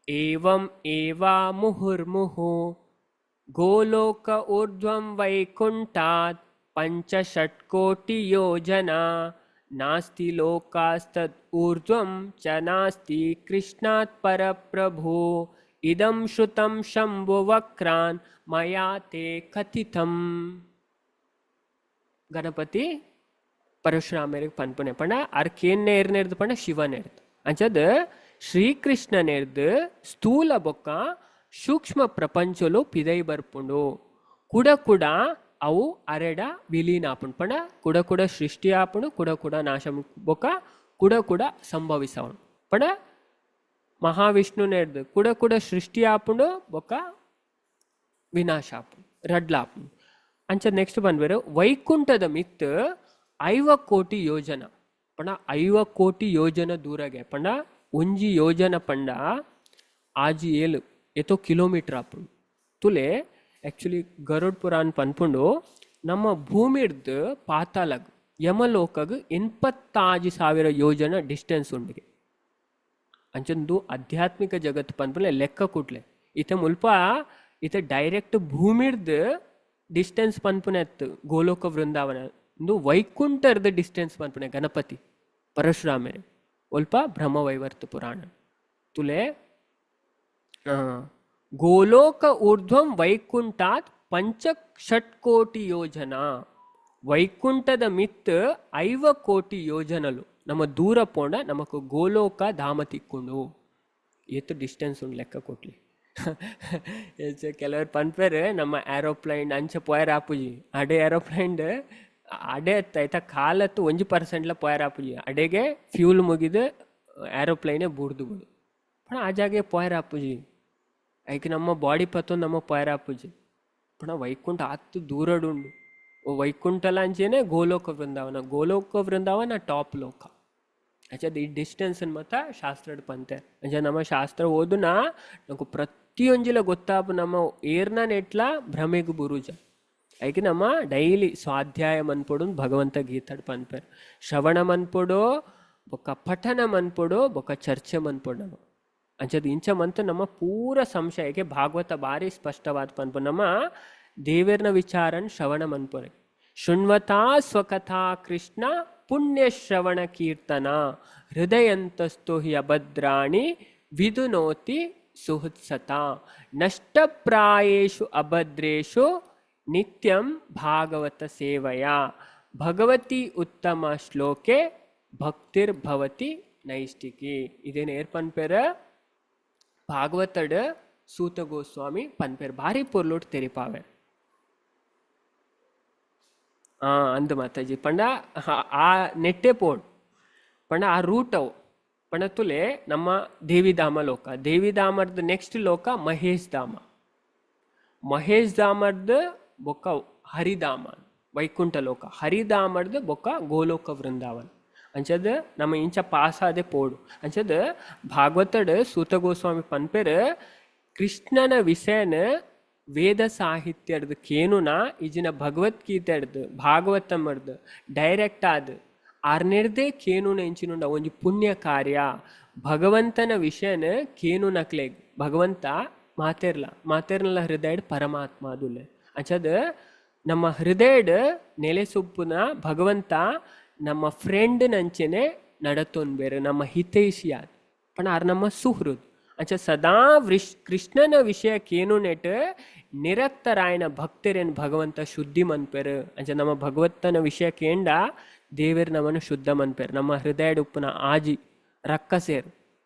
ಏವಂ ಏವಾ ಮುಹುರ್ಮುಹು ಗೋಲೋಕ ಊರ್ಧ್ವಂ ವೈಕುಂಠಾತ್ ಪಂಚಷಟ್ಕೋಟಿ ಯೋಜನಾ ನಾಸ್ತಿ ಲೋಕಾಸ್ತದ್ ಊರ್ಧ್ವಂ ಚ ನಾಸ್ತಿ ಕೃಷ್ಣಾತ್ ಪರಪ್ರಭು ಇದಂ ಶ್ರುತಂ ಶಂಭುವಕ್ರಾನ್ ಮಯಾ ತೇ ಕಥಿತಂ. ಗಣಪತಿ ಪರಶುರಾಮರಿಗೆ ಪನ್ಪುನೆ ಪಂಡ ಆರ್ ಕೇನ್ನೆ ಏರ್ನೆರ್ದು ಪಂಡ ಶಿವನೆರ್ದು. ಅಂಚದ ಶ್ರೀಕೃಷ್ಣನೆರ್ದು ಸ್ಥೂಲ ಬೊಕ್ಕ ಸೂಕ್ಷ್ಮ ಪ್ರಪಂಚಲು ಪಿದೈ ಬರ್ಪುಂಡು. ಕುಡ ಕುಡ ಅವು ಅರೆಡ ವಿಲೀನ ಆಪುಂಡು. ಪಂಡ ಕುಡ ಕುಡ ಸೃಷ್ಟಿ ಆಪುಂಡು, ಕುಡ ಕುಡ ನಾಶ ಬೊಕ್ಕ ಕುಡ ಕುಡ ಸಂಭವಿಸವನು. ಪಂಡ ಮಹಾವಿಷ್ಣುನೆರ್ದು ಕುಡ ಕುಡ ಸೃಷ್ಟಿ ಆಪುಂಡು ಬೊಕ್ಕ ವಿನಾಶ ಆಪುಂಡು, ರಡ್ಲ ಆಪುಂಡು. ಅಂಚ ನೆಕ್ಸ್ಟ್ ಬಂದ್ಬೇರು ವೈಕುಂಠದ ಮಿತ್ 50 ಕೋಟಿ ಯೋಜನ ಪಂಡ 50 ಕೋಟಿ ಯೋಜನ ದೂರಗೆ ಪಂಡ ಒಂಜಿ ಯೋಜನ ಪಂಡ ಆಜಿ ಏಳು ಏತೋ ಕಿಲೋಮೀಟರ್ ಆಪುಂಡು. ತುಲೆ ಆ್ಯಕ್ಚುಲಿ ಗರುಡ್ ಪುರಾಣ್ ಪನ್ಪುಂಡು ನಮ್ಮ ಭೂಮಿಡ್ದು ಪಾತಾಲಗ್ ಯಮಲೋಕಗ್ 86,000 ಯೋಜನ ಡಿಸ್ಟೆನ್ಸ್ ಉಂಡಿಗೆ. ಅಂಚಂದು ಆಧ್ಯಾತ್ಮಿಕ ಜಗತ್ತು ಪನ್ಪುಲೆ ಲೆಕ್ಕ ಕುಟ್ಲೆ ಇತ್ತೆ ಮುಲ್ಪ ಇತ್ತೆ ಡೈರೆಕ್ಟ್ ಭೂಮಿಡ್ದು ಡಿಸ್ಟೆನ್ಸ್ ಪನ್ಪುನೆ ಅತ್ತು ಗೋಲೋಕ ವೃಂದಾವನ ಇಂದು ವೈಕುಂಠರ್ದ ಡಿಸ್ಟೆನ್ಸ್ ಪನ್ಪುನೆ ಗಣಪತಿ ಪರಶುರಾಮರೆ ಒಲ್ಪ ಬ್ರಹ್ಮವೈವರ್ತ ಪುರಾಣ ತುಲೆ. ಗೋಲೋಕ ಊರ್ಧ್ವಂ ವೈಕುಂಠಾತ್ ಪಂಚ ಷಟ್ಕೋಟಿ ಯೋಜನಾ. ವೈಕುಂಠದ ಮಿತ್ತ್ 50 ಕೋಟಿ ಯೋಜನಲು ನಮ್ಮ ದೂರ ಪೋಂಡ ನಮಕ್ ಗೋಲೋಕ ಧಾಮ ತಿಕ್ಕುಂಡು. ಏತ್ ಡಿಸ್ಟೆನ್ಸ್ ಉಂಡು ಲೆಕ್ಕ ಕೊಟ್ಲಿ. ಕೆಲವರು ಪನ್ಪೆರ್ ನಮ್ಮ ಏರೋಪ್ಲೇನ್ ಅಂಚ ಪೋಯೆರೆ ಆಪುಜಿ. ಅಡೆ ಏರೋಪ್ಲೇನ್ ಅಡೆ ಐತ ಕಾಲತ್ತು 1%ಲ ಪೋಯೆರೆ ಆಪುಜಿ. ಅಡೆಗೆ ಫ್ಯೂಲ್ ಮುಗಿದು ಏರೋಪ್ಲೇನೇ ಬೂರ್ದು ಬಿಡು. ಪಂಡ ಆ ಜಾಗೆ ಪೋಯೆರೆ ಆಪುಜಿ. ಐಕ್ ನಮ್ಮ ಬಾಡಿ ಪತ್ತೊಂದು ನಮ್ಮ ಪೋಯೆರೆ ಆಪುಜಿ. ಪಂಡ ವೈಕುಂಠ ಆತ್ ದೂರಡ್ ಉಂಡು. ವೈಕುಂಠಲ ಅಂಚೆನೆ ಗೋಲೋಕ ವೃಂದಾವನ, ಗೋಲೋಕ ವೃಂದಾವನ ಟಾಪ್ ಲೋಕ. ಅಂಚ ಈ ಡಿಸ್ಟೆನ್ಸ್ ಮಾತ ಶಾಸ್ತ್ರಡ್ ಪಂತೆರ್. ಅಂಚ ನಮ್ಮ ಶಾಸ್ತ್ರ ಓದುನ ನಮಕ್ ಪ್ರತಿಯೊಂಜಿಲ ಗೊತ್ತಾಪು. ನಮ್ಮ ಏರ್ನ ನೆಟ್ಲ ಭ್ರಮೆಗ್ ಬುರುಜ. ಐಕ್ ನಮ್ಮ ಡೈಲಿ ಸ್ವಾಧ್ಯಾಯ ಮನ್ಪೊಡು. ಭಗವಂತ ಗೀತಡ್ ಪನ್ಪೆರ್, ಶ್ರವಣ ಮನ್ಪೊಡು, ಬೊಕ್ಕ ಪಠನ ಮನ್ಪೊಡು, ಬೊಕ್ಕ ಚರ್ಚೆ ಮನ್ಪೊಡು ನಮ್ಮ. ಅಂಚದ ಇಂಚ ಮಂತ್ ನಮ್ಮ ಪೂರ ಸಂಶಯಕ್ಕೆ ಭಾಗವತ ಭಾರಿ ಸ್ಪಷ್ಟವಾದ ಪನ್ಪು. ನಮ್ಮ ದೇವೆರ್ನ ವಿಚಾರನ್ ಶ್ರವಣ ಮನ್ಪೊರೆ. ಶೃಣ್ವತಾ ಸ್ವಕಥಾ ಕೃಷ್ಣ ಪುಣ್ಯ ಶ್ರವಣ ಕೀರ್ತನ ಹೃದಯಂತಸ್ತು ಹಿ ಅಭದ್ರಾಣಿ ವಿದುನೋತಿ ಸುಹೃತ್ಸತ ನಷ್ಟಪ್ರಾಯೇಷು ಅಭದ್ರೇಷು ನಿತ್ಯಂ ಭಾಗವತ ಸೇವಯ ಭಗವತಿ ಉತ್ತಮ ಶ್ಲೋಕೆ ಭಕ್ತಿರ್ಭವತಿ ನೈಷ್ಟಿಕಿ. ಇದೇನು ಏರ್ ಪನ್ಪೆರ್? ಭಾಗವತಡ್ ಸೂತ ಗೋಸ್ವಾಮಿ ಪನ್ಪೆರ್. ಭಾರಿ ಪೊರ್ಲುಟ್ ತೆರಿಪಾವೆ. ಅಂದ್ ಮಾತಾಜಿ. ಪಂಡ ಆ ನೆಟ್ಟೆ ಪೋಡ್ ಪಂಡ ಆ ರೂಟ್ ಅವು. ಪಂಡ ತುಲೆ, ನಮ್ಮ ದೇವಿಧಾಮ ಲೋಕ, ದೇವಿಧಾಮರ್ದ ನೆಕ್ಸ್ಟ್ ಲೋಕ ಮಹೇಶ್ ಧಾಮ, ಮಹೇಶ್ ಧಾಮರ್ದ ಬೊಕ್ಕ ಹರಿಧಾಮ ವೈಕುಂಠ ಲೋಕ, ಹರಿಧಾಮರ್ದ ಬೊಕ್ಕ ಗೋಲೋಕ ವೃಂದಾವನ. ಅಂಚದ ನಮ್ಮ ಇಂಚ ಪಾಸಾದೆ ಪೋಡು. ಅಂಚದ ಭಾಗವತಡ್ ಸೂತ ಗೋಸ್ವಾಮಿ ಪನ್ಪೆರ್, ಕೃಷ್ಣನ ವಿಷಯನ ವೇದ ಸಾಹಿತ್ಯಡ್ದು ಕೇನುನ ಇಜಿನ ಭಗವದ್ಗೀತೆಡ್ದು ಭಾಗವತಮರ್ದು ಡೈರೆಕ್ಟ್ ಆದ್ ಆರ್ನೆರ್ದೇ ಕೇನುನ ಎಂಚಿನುಂಡ ಒಂಜಿ ಪುಣ್ಯ ಕಾರ್ಯ. ಭಗವಂತನ ವಿಷಯನ ಕೇನುನಕ್ಲೆಗ್ ಭಗವಂತ ಮಾತೆರ್ಲ ಮಾತೆರ್ನಲ ಹೃದಯಡ್ ಪರಮಾತ್ಮ ಅದುಲ್ಲೆ. ಅಂಚದ ನಮ್ಮ ಹೃದಯಡ್ ನೆಲೆಸುಪ್ಪುನ ಭಗವಂತ ನಮ್ಮ ಫ್ರೆಂಡ್ ನಂಚೆನೆ ನಡತೊನ್ಬೇರು, ನಮ್ಮ ಹಿತೈಷಿಯಾದ್. ಪಂಡ ಆರ್ ನಮ್ಮ ಸುಹೃದ್. ಅಂಚ ಸದಾ ಕೃಷ್ಣನ ವಿಷಯ ಕೇನುನೆಟ್ ನಿರಕ್ತರಾಯನ ಭಕ್ತರೇನ್ ಭಗವಂತ ಶುದ್ಧಿ ಮನ್ಪೆರು. ಅಂಚ ನಮ್ಮ ಭಗವಂತನ ವಿಷಯ ಕೇಂಡ ದೇವೆರ್ ನಮ್ಮನ್ನು ಶುದ್ಧ ಮನ್ಪೆರ್. ನಮ್ಮ ಹೃದಯಡ್ ಉಪ್ಪುನ ಆಜಿ ರಕ್ಕಸೇರ್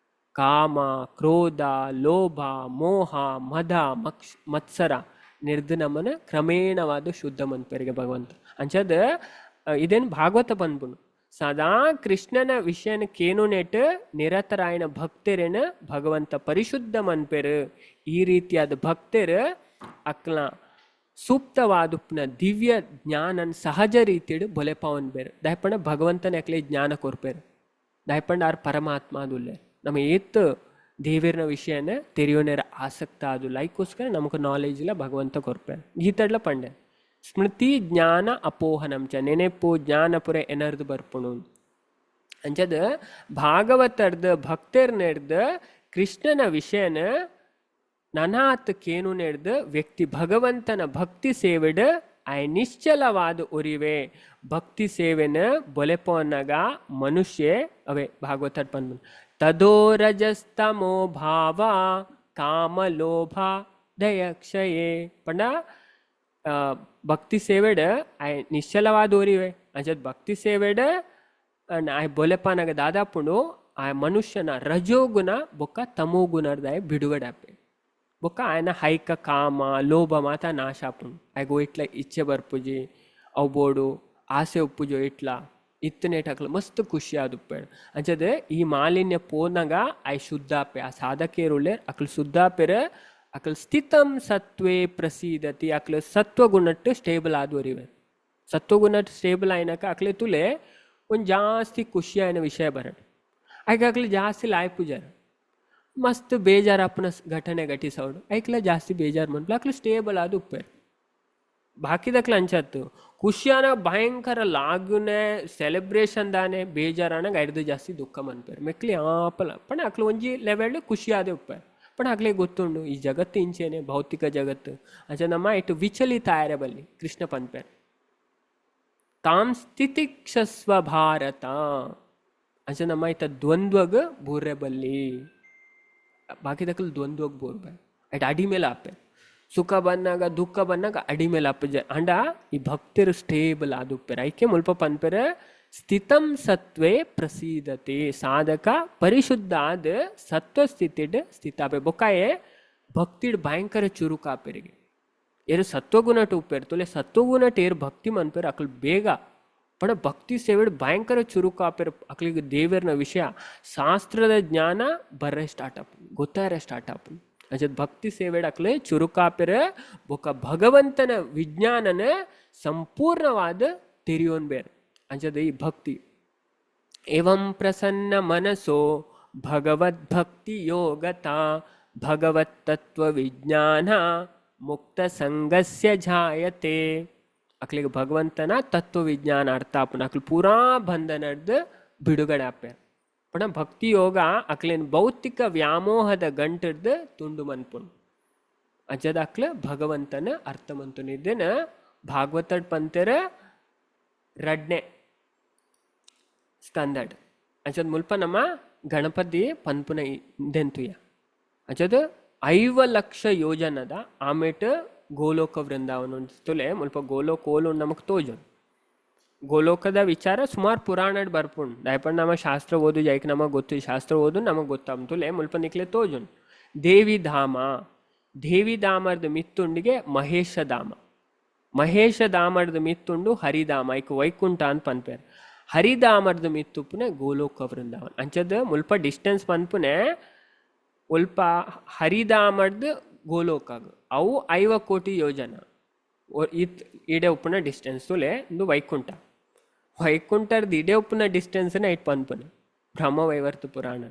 ಕಾಮ ಕ್ರೋಧ ಲೋಭ ಮೋಹ ಮದ ಮತ್ಸರ ನಿರ್ದು ನಮ್ಮನ ಕ್ರಮೇಣವಾದ ಶುದ್ಧ ಮನ್ಪೆರಿಗೆ ಭಗವಂತ. ಅಂಚದ ಇದೇನು ಭಾಗವತ ಪನ್ಪುಂಡು. ಸದಾ ಕೃಷ್ಣನ ವಿಷಯನ ಕೇನುನೆಟ್ ನಿರತರಾಯನ ಭಕ್ತರೇನ ಭಗವಂತ ಪರಿಶುದ್ಧ ಮನ್ಪೆರು. ಈ ರೀತಿಯಾದ ಭಕ್ತರು ಅಕ್ಲ ಸೂಕ್ತವಾದುಪ್ನ ದಿವ್ಯ ಜ್ಞಾನನ್ ಸಹಜ ರೀತಿಯಡ್ ಬೊಲೆಪಾವನ್ ಬೇರು. ದಾಯಪಂಡ ಭಗವಂತನ ಅಕ್ಲೆ ಜ್ಞಾನ ಕೊರ್ಪೆರು. ದಾಯಪಂಡ ಆರ್ ಪರಮಾತ್ಮ ಅದುಲ್ಲೆ. ನಮ್ಮ ಏತ್ ದೇವಿರ್ನ ವಿಷಯನ ತೆರಿಯೋನೇರ ಆಸಕ್ತ ಅದು ಲೈಕ್ಕೋಸ್ಕರ ನಮಕ್ ನಾಲೆಜ್ ಇಲ್ಲ ಭಗವಂತ ಕೊರ್ಪೆರು. ಗೀತಡ್ಲ ಪಂಡೆ ಸ್ಮೃತಿ ಜ್ಞಾನ ಅಪೋಹನಂಚ ನೆನೆಪು ಜ್ಞಾನಪುರ ಎನರ್ದು ಬರ್ಪುಣು. ಅಂಚದ ಭಾಗವತರ್ದ ಭಕ್ತರ್ ನೆಡ್ದ ಕೃಷ್ಣನ ವಿಷಯನ ನನಾತ್ ಕೇನು ನೆಡ್ದ ವ್ಯಕ್ತಿ ಭಗವಂತನ ಭಕ್ತಿ ಸೇವೆಡ್ ಆಯ್ ನಿಶ್ಚಲವಾದ ಉರಿವೆ. ಭಕ್ತಿ ಸೇವೆನ ಬೊಲೆಪೋನಗ ಮನುಷ್ಯ ಅವೇ ಭಾಗವತರ್ ಪನ್ಪುನು ತದೋ ರಜಸ್ತಮೋ ಭಾವ ಕಾಮ ಲೋಭ ದಯಕ್ಷಯೇ. ಪಂಡ ಭಕ್ತಿ ಸೇವೆಡ್ ಆಯ್ ನಿಶ್ಚಲವಾದ ಒರಿವೆ. ಅಂಚದ ಭಕ್ತಿ ಸೇವೆಡ್ ಆಯ್ ಬೊಲೆಪಾನಗ ದಾದಾಪುಂಡು ಆ ಮನುಷ್ಯನ ರಜೋಗುಣ ಬೊಕ್ಕ ತಮೋ ಗುಣರ್ದಾಯ ಬಿಡುಗಡೆ ಆಪೆ. ಬೊಕ್ಕ ಆಯನ ಹೈಕ ಕಾಮ ಲೋಭ ಮಾತ ನಾಶ ಆಪುಂಡು. ಆಯ್ಗ್ ಇಟ್ಲ ಇಚ್ಛೆ ಬರ್ಪುಜಿ, ಅವು ಬೋಡು ಆಸೆ ಉಪ್ಪುಜೋ ಇಟ್ಲ ಇತ್ತನೇಟ್ ಅಕ್ಲು ಮಸ್ತ್ ಖುಷಿ ಆದುಪ್ಪೇಡು. ಅಂಚದ ಈ ಮಾಲಿನ್ಯ ಪೋನಗ ಆಯ್ ಶುದ್ಧ ಆಪೆ. ಆ ಸಾಧಕೇರುಳ್ಳೆ ಅಕ್ಲು ಶುದ್ಧ ಆಪೆರ್. ಅಕ್ಲು ಸ್ಥಿತಂ ಸತ್ವೇ ಪ್ರಸೀದತಿ. ಅಕ್ಲು ಸತ್ವಗುಣಟ್ಟು ಸ್ಟೇಬಲ್ ಆದುವರಿವೆ. ಸತ್ವಗುಣಟ್ಟು ಸ್ಟೇಬಲ್ ಆಯ್ನಕ ಅಕ್ಲೆ ತುಲೆ ಒಂದ್ ಜಾಸ್ತಿ ಖುಷಿ ಆಯ್ನ ವಿಷಯ ಬರಡು. ಆಯ್ಕೆ ಅಕ್ಲು ಜಾಸ್ತಿ ಲಾಯ್ಪುಜಾರ. ಮಸ್ತ್ ಬೇಜಾರಪ್ಪನ ಘಟನೆ ಘಟಿಸೋಡು ಐಕ್ಲ ಜಾಸ್ತಿ ಬೇಜಾರು ಮನ್ಪುಲ. ಅಕ್ಲು ಸ್ಟೇಬಲ್ ಆದ್ ಉಪ್ಪೇರು. ಬಾಕಿದಕ್ಲು ಅಂಚತ್ತು ಖುಷಿಯಾನ ಭಯಂಕರ ಲಾಗುನೆ ಸೆಲೆಬ್ರೇಷನ್ ದಾನೆ, ಬೇಜಾರಾನಾಗ ಐಡ್ದು ಜಾಸ್ತಿ ದುಃಖ ಮನ್ಪೇರು. ಮೆಕ್ಲಿ ಆಪಲ ಪಂಡ ಅಕ್ಲು ಒಂಜಿ ಲೆವೆಲ್ ಖುಷಿ ಆದೇ ಉಪ್ಪೇರು. ಪಂಡ ಅಕ್ಲೆ ಗೊತ್ತುಂಡು ಈ ಜಗತ್ತು ಇಂಚೇನೆ ಭೌತಿಕ ಜಗತ್ತು. ಅಂಚ ನಮ್ಮ ಇಟ್ಟು ವಿಚಲಿತ ಆಯರೆ ಬಲ್ಲಿ. ಕೃಷ್ಣ ಪನ್ಪೇರು ತಾಂ ಸ್ಥಿತಿಕ್ಷಸ್ವ ಭಾರತ. ಅಂಚ ನಮ್ಮ ಐತ ದ್ವಂದ್ವಗ್ ಬೂರ್ರೆ ಬಲ್ಲಿ. ಬಾಕಿದಕಲ್ ದ್ವಂದ್ವಗ್ ಬೋರ್ಬೆ ಐಟ್ ಅಡಿ ಮೇಲೆ ಆಪೆ, ಸುಖ ಬಂದಾಗ ದುಃಖ ಬಂದಾಗ ಅಡಿ ಮೇಲೆ ಆಪೆ. ಅಂಡ ಈ ಭಕ್ತರು ಸ್ಟೇಬಲ್ ಆದುಪ್ಪೆರ್. ಐಕೆ ಮುಲ್ಪ ಪನ್ಪೆರ್ ಸ್ಥಿತಂ ಸತ್ವೇ ಪ್ರಸೀದತೆ. ಸಾಧಕ ಪರಿಶುದ್ಧ ಆದ್ ಸತ್ವ ಸ್ಥಿತಿಡ್ ಸ್ಥಿತಾಪೆ. ಬೊಕ್ಕಾಯೆ ಭಕ್ತಿಡ್ ಭಯಂಕರ ಚುರುಕಾಪೆರಿಗೆ. ಏರು ಸತ್ವಗುಣಟ್ ಉಪ್ಪೆರ್ ತುಲೆ, ಸತ್ವಗುಣಟ್ ಏರು ಭಕ್ತಿ ಮನ್ಪೆರ್ ಅಕ್ಲು ಬೇಗ ಪಣ ಭಕ್ತಿ ಸೇವೆಡ್ ಭಯಂಕರ ಚುರುಕಾಪೆರ್. ಅಕ್ಲಿಗೆ ದೇವೆರ್ನ ವಿಷಯ ಶಾಸ್ತ್ರದ ಜ್ಞಾನ ಬರ್ರೆ ಸ್ಟಾರ್ಟ್ ಆಪುಂಡು, ಗೊತ್ತಾರೆ ಸ್ಟಾರ್ಟ್ ಆಪುಂಡು. ಅಂಚದ ಭಕ್ತಿ ಸೇವೆಡ್ ಅಕ್ಲೆ ಚುರುಕಾಪೆರ್. ಬೊಕ್ಕ ಭಗವಂತನ ವಿಜ್ಞಾನನ ಸಂಪೂರ್ಣವಾದ ತೆರಿಯೋನ್ ಬೇರ್. ಅಂಚದ ಈ ಭಕ್ತಿ ಏವಂ ಪ್ರಸನ್ನ ಮನಸೋ ಭಗವದ್ಭಕ್ತಿ ಯೋಗತ ಭಗವತ್ತತ್ವ ವಿಜ್ಞಾನ ಮುಕ್ತ ಸಂಗಸ್ಯ ಜಾಯತೆ. ಅಕ್ಲಿಗೆ ಭಗವಂತನ ತತ್ವ ವಿಜ್ಞಾನ ಅರ್ಥ ಆಪುಂಡು. ಅಕ್ಲು ಪೂರಾ ಬಂಧನರ್ದು ಬಿಡುಗಡೆ ಆಪೆರ್. ಪಂಡ ಭಕ್ತಿ ಯೋಗ ಅಕ್ಲೇನ್ ಭೌತಿಕ ವ್ಯಾಮೋಹದ ಗಂಟರ್ದು ತುಂಡು ಮನ್ಪುಂಡು. ಅಂಚದ ಅಕ್ಲು ಭಗವಂತನ ಅರ್ಥ ಮಂತುಂಡು. ಇದನ್ನ ಭಾಗವತಡ್ ಪಂತೆರ್ ರಡ್ನೆ ಸ್ಕಂದಡ್. ಅಂಚದ ಮುಲ್ಪ ನಮ್ಮ ಗಣಪತಿ ಪನ್ಪುನ ಇಂದೆಂತುಯ. ಅಂಚದ 50 ಲಕ್ಷ ಯೋಜನದ ಆಮೇಟ್ ಗೋಲೋಕ ವೃಂದಾವನ ತುಲೆ. ಮುಲ್ಪ ಗೋಲೋಕ ಓಲು ನಮಕ್ ತೋಜುಂಡು. ಗೋಲೋಕದ ವಿಚಾರ ಸುಮಾರು ಪುರಾಣಡ್ ಬರ್ಪುಂಡು. ದಾಯೆಪಂಡ ನಮ ಶಾಸ್ತ್ರ ಓದು ಜೈಕ್ ನಮಗ್ ಗೊತ್ತು, ಶಾಸ್ತ್ರ ಓದು ನಮಗ್ ಗೊತ್ತಾಂತುಲೆ. ಮುಲ್ಪ ನಿಕ್ಲೆ ತೋಜುಂಡು ದೇವಿಧಾಮ. ದೇವಿಧಾಮದ ಮಿತ್ತುಂಡಿಗೆ ಮಹೇಶಧಾಮ, ಮಹೇಶಧಾಮದ ಮಿತ್ತುಂಡು ಹರಿಧಾಮ, ಐಕ್ ವೈಕುಂಠ ಅಂತ ಪನ್ಪೆರ್. ಹರಿಧಾಮರ್ದ ಮಿತ್ತುಪ್ಪುನೆ ಗೋಲೋಕ ವೃಂದಾವನ. ಅಂಚದ ಮುಲ್ಪ ಡಿಸ್ಟೆನ್ಸ್ ಪನ್ಪುನೆ ಒಲ್ಪ ಹರಿಧಾಮರ್ದ್ ಗೋಲೋಕಾಗ್ ಅವು 50 ಕೋಟಿ ಯೋಜನ ಇತ್ ಇಡೆ ಉಪ್ಪುನ ಡಿಸ್ಟೆನ್ಸ್ ತುಲೆ. ಇಂದು ವೈಕುಂಠ, ವೈಕುಂಠರ್ದ್ ಇಡೆ ಉಪ್ಪುನ ಡಿಸ್ಟೆನ್ಸ್ ಐಟ್ ಪನ್ಪುನೆ ಬ್ರಹ್ಮವೈವರ್ತ ಪುರಾಣ.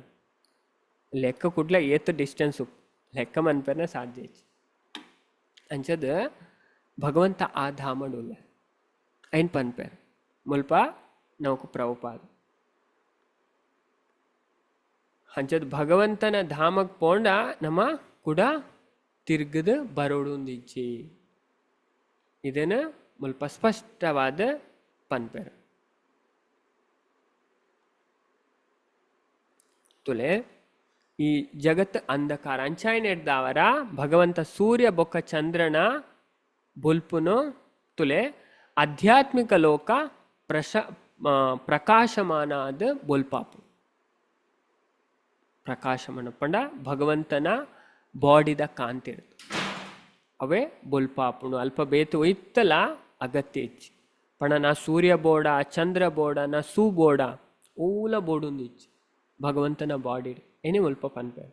ಲೆಕ್ಕ ಕುಡ್ಲ ಏತ್ ಡಿಸ್ಟೆನ್ಸ್ ಉಪ್ಪು ಲೆಕ್ಕ ಮನ್ಪೆರ್ನ ಸಾಧ್ಯ ಇಜ್ಜಿ. ಅಂಚದ ಭಗವಂತ ಆ ಧಾಮಡ್ ಉಲ್ಲೆ ಐನ್ ಪನ್ಪೆರ್ ಮುಲ್ಪ ನಮಕ್ ಪ್ರಭುಪಾದ. ಅಂಚದ ಭಗವಂತನ ಧಾಮಕ್ ಪೋಂಡ ನಮ ಕುಡ ತಿರ್ಗದ ಬರೋಡುಂದಿಜ್ಜಿ. ಇದನ್ನ ಮುಲ್ಪ ಸ್ಪಷ್ಟವಾದ ಪನ್ಪೆರ್ ತುಲೆ. ಈ ಜಗತ್ ಅಂಧಕಾರ ಅಂಚಾಯಿನೆಡ್ದಾವರ ಭಗವಂತ ಸೂರ್ಯ ಬೊಕ್ಕ ಚಂದ್ರನ ಬೊಲ್ಪುನು ತುಲೆ. ಆಧ್ಯಾತ್ಮಿಕ ಲೋಕ ಪ್ರಕಾಶಮಾನ ಆದ ಬೊಲ್ಪಾಪು. ಪ್ರಕಾಶಮಾನ ಪಂಡ ಭಗವಂತನ ಬಾಡಿದ ಕಾಂತಿ ಇರ್ತದೆ, ಅವೇ ಬೊಲ್ಪಾಪುಂಡು. ಅಲ್ಪ ಬೇತೆ ಒಯ್ತಲ ಅಗತ್ಯ ಇಜ್ಜಿ. ಪಂಡ ನಾ ಸೂರ್ಯ ಬೋಡ, ಚಂದ್ರ ಬೋಡ, ನಾ ಸೂ ಬೋಡ, ಓಲ ಬೋಡುಂದು ಇಜ್ಜಿ ಭಗವಂತನ ಬಾಡಿ ಏನೇ ಮುಲ್ಪ ಪನ್ಪೆ.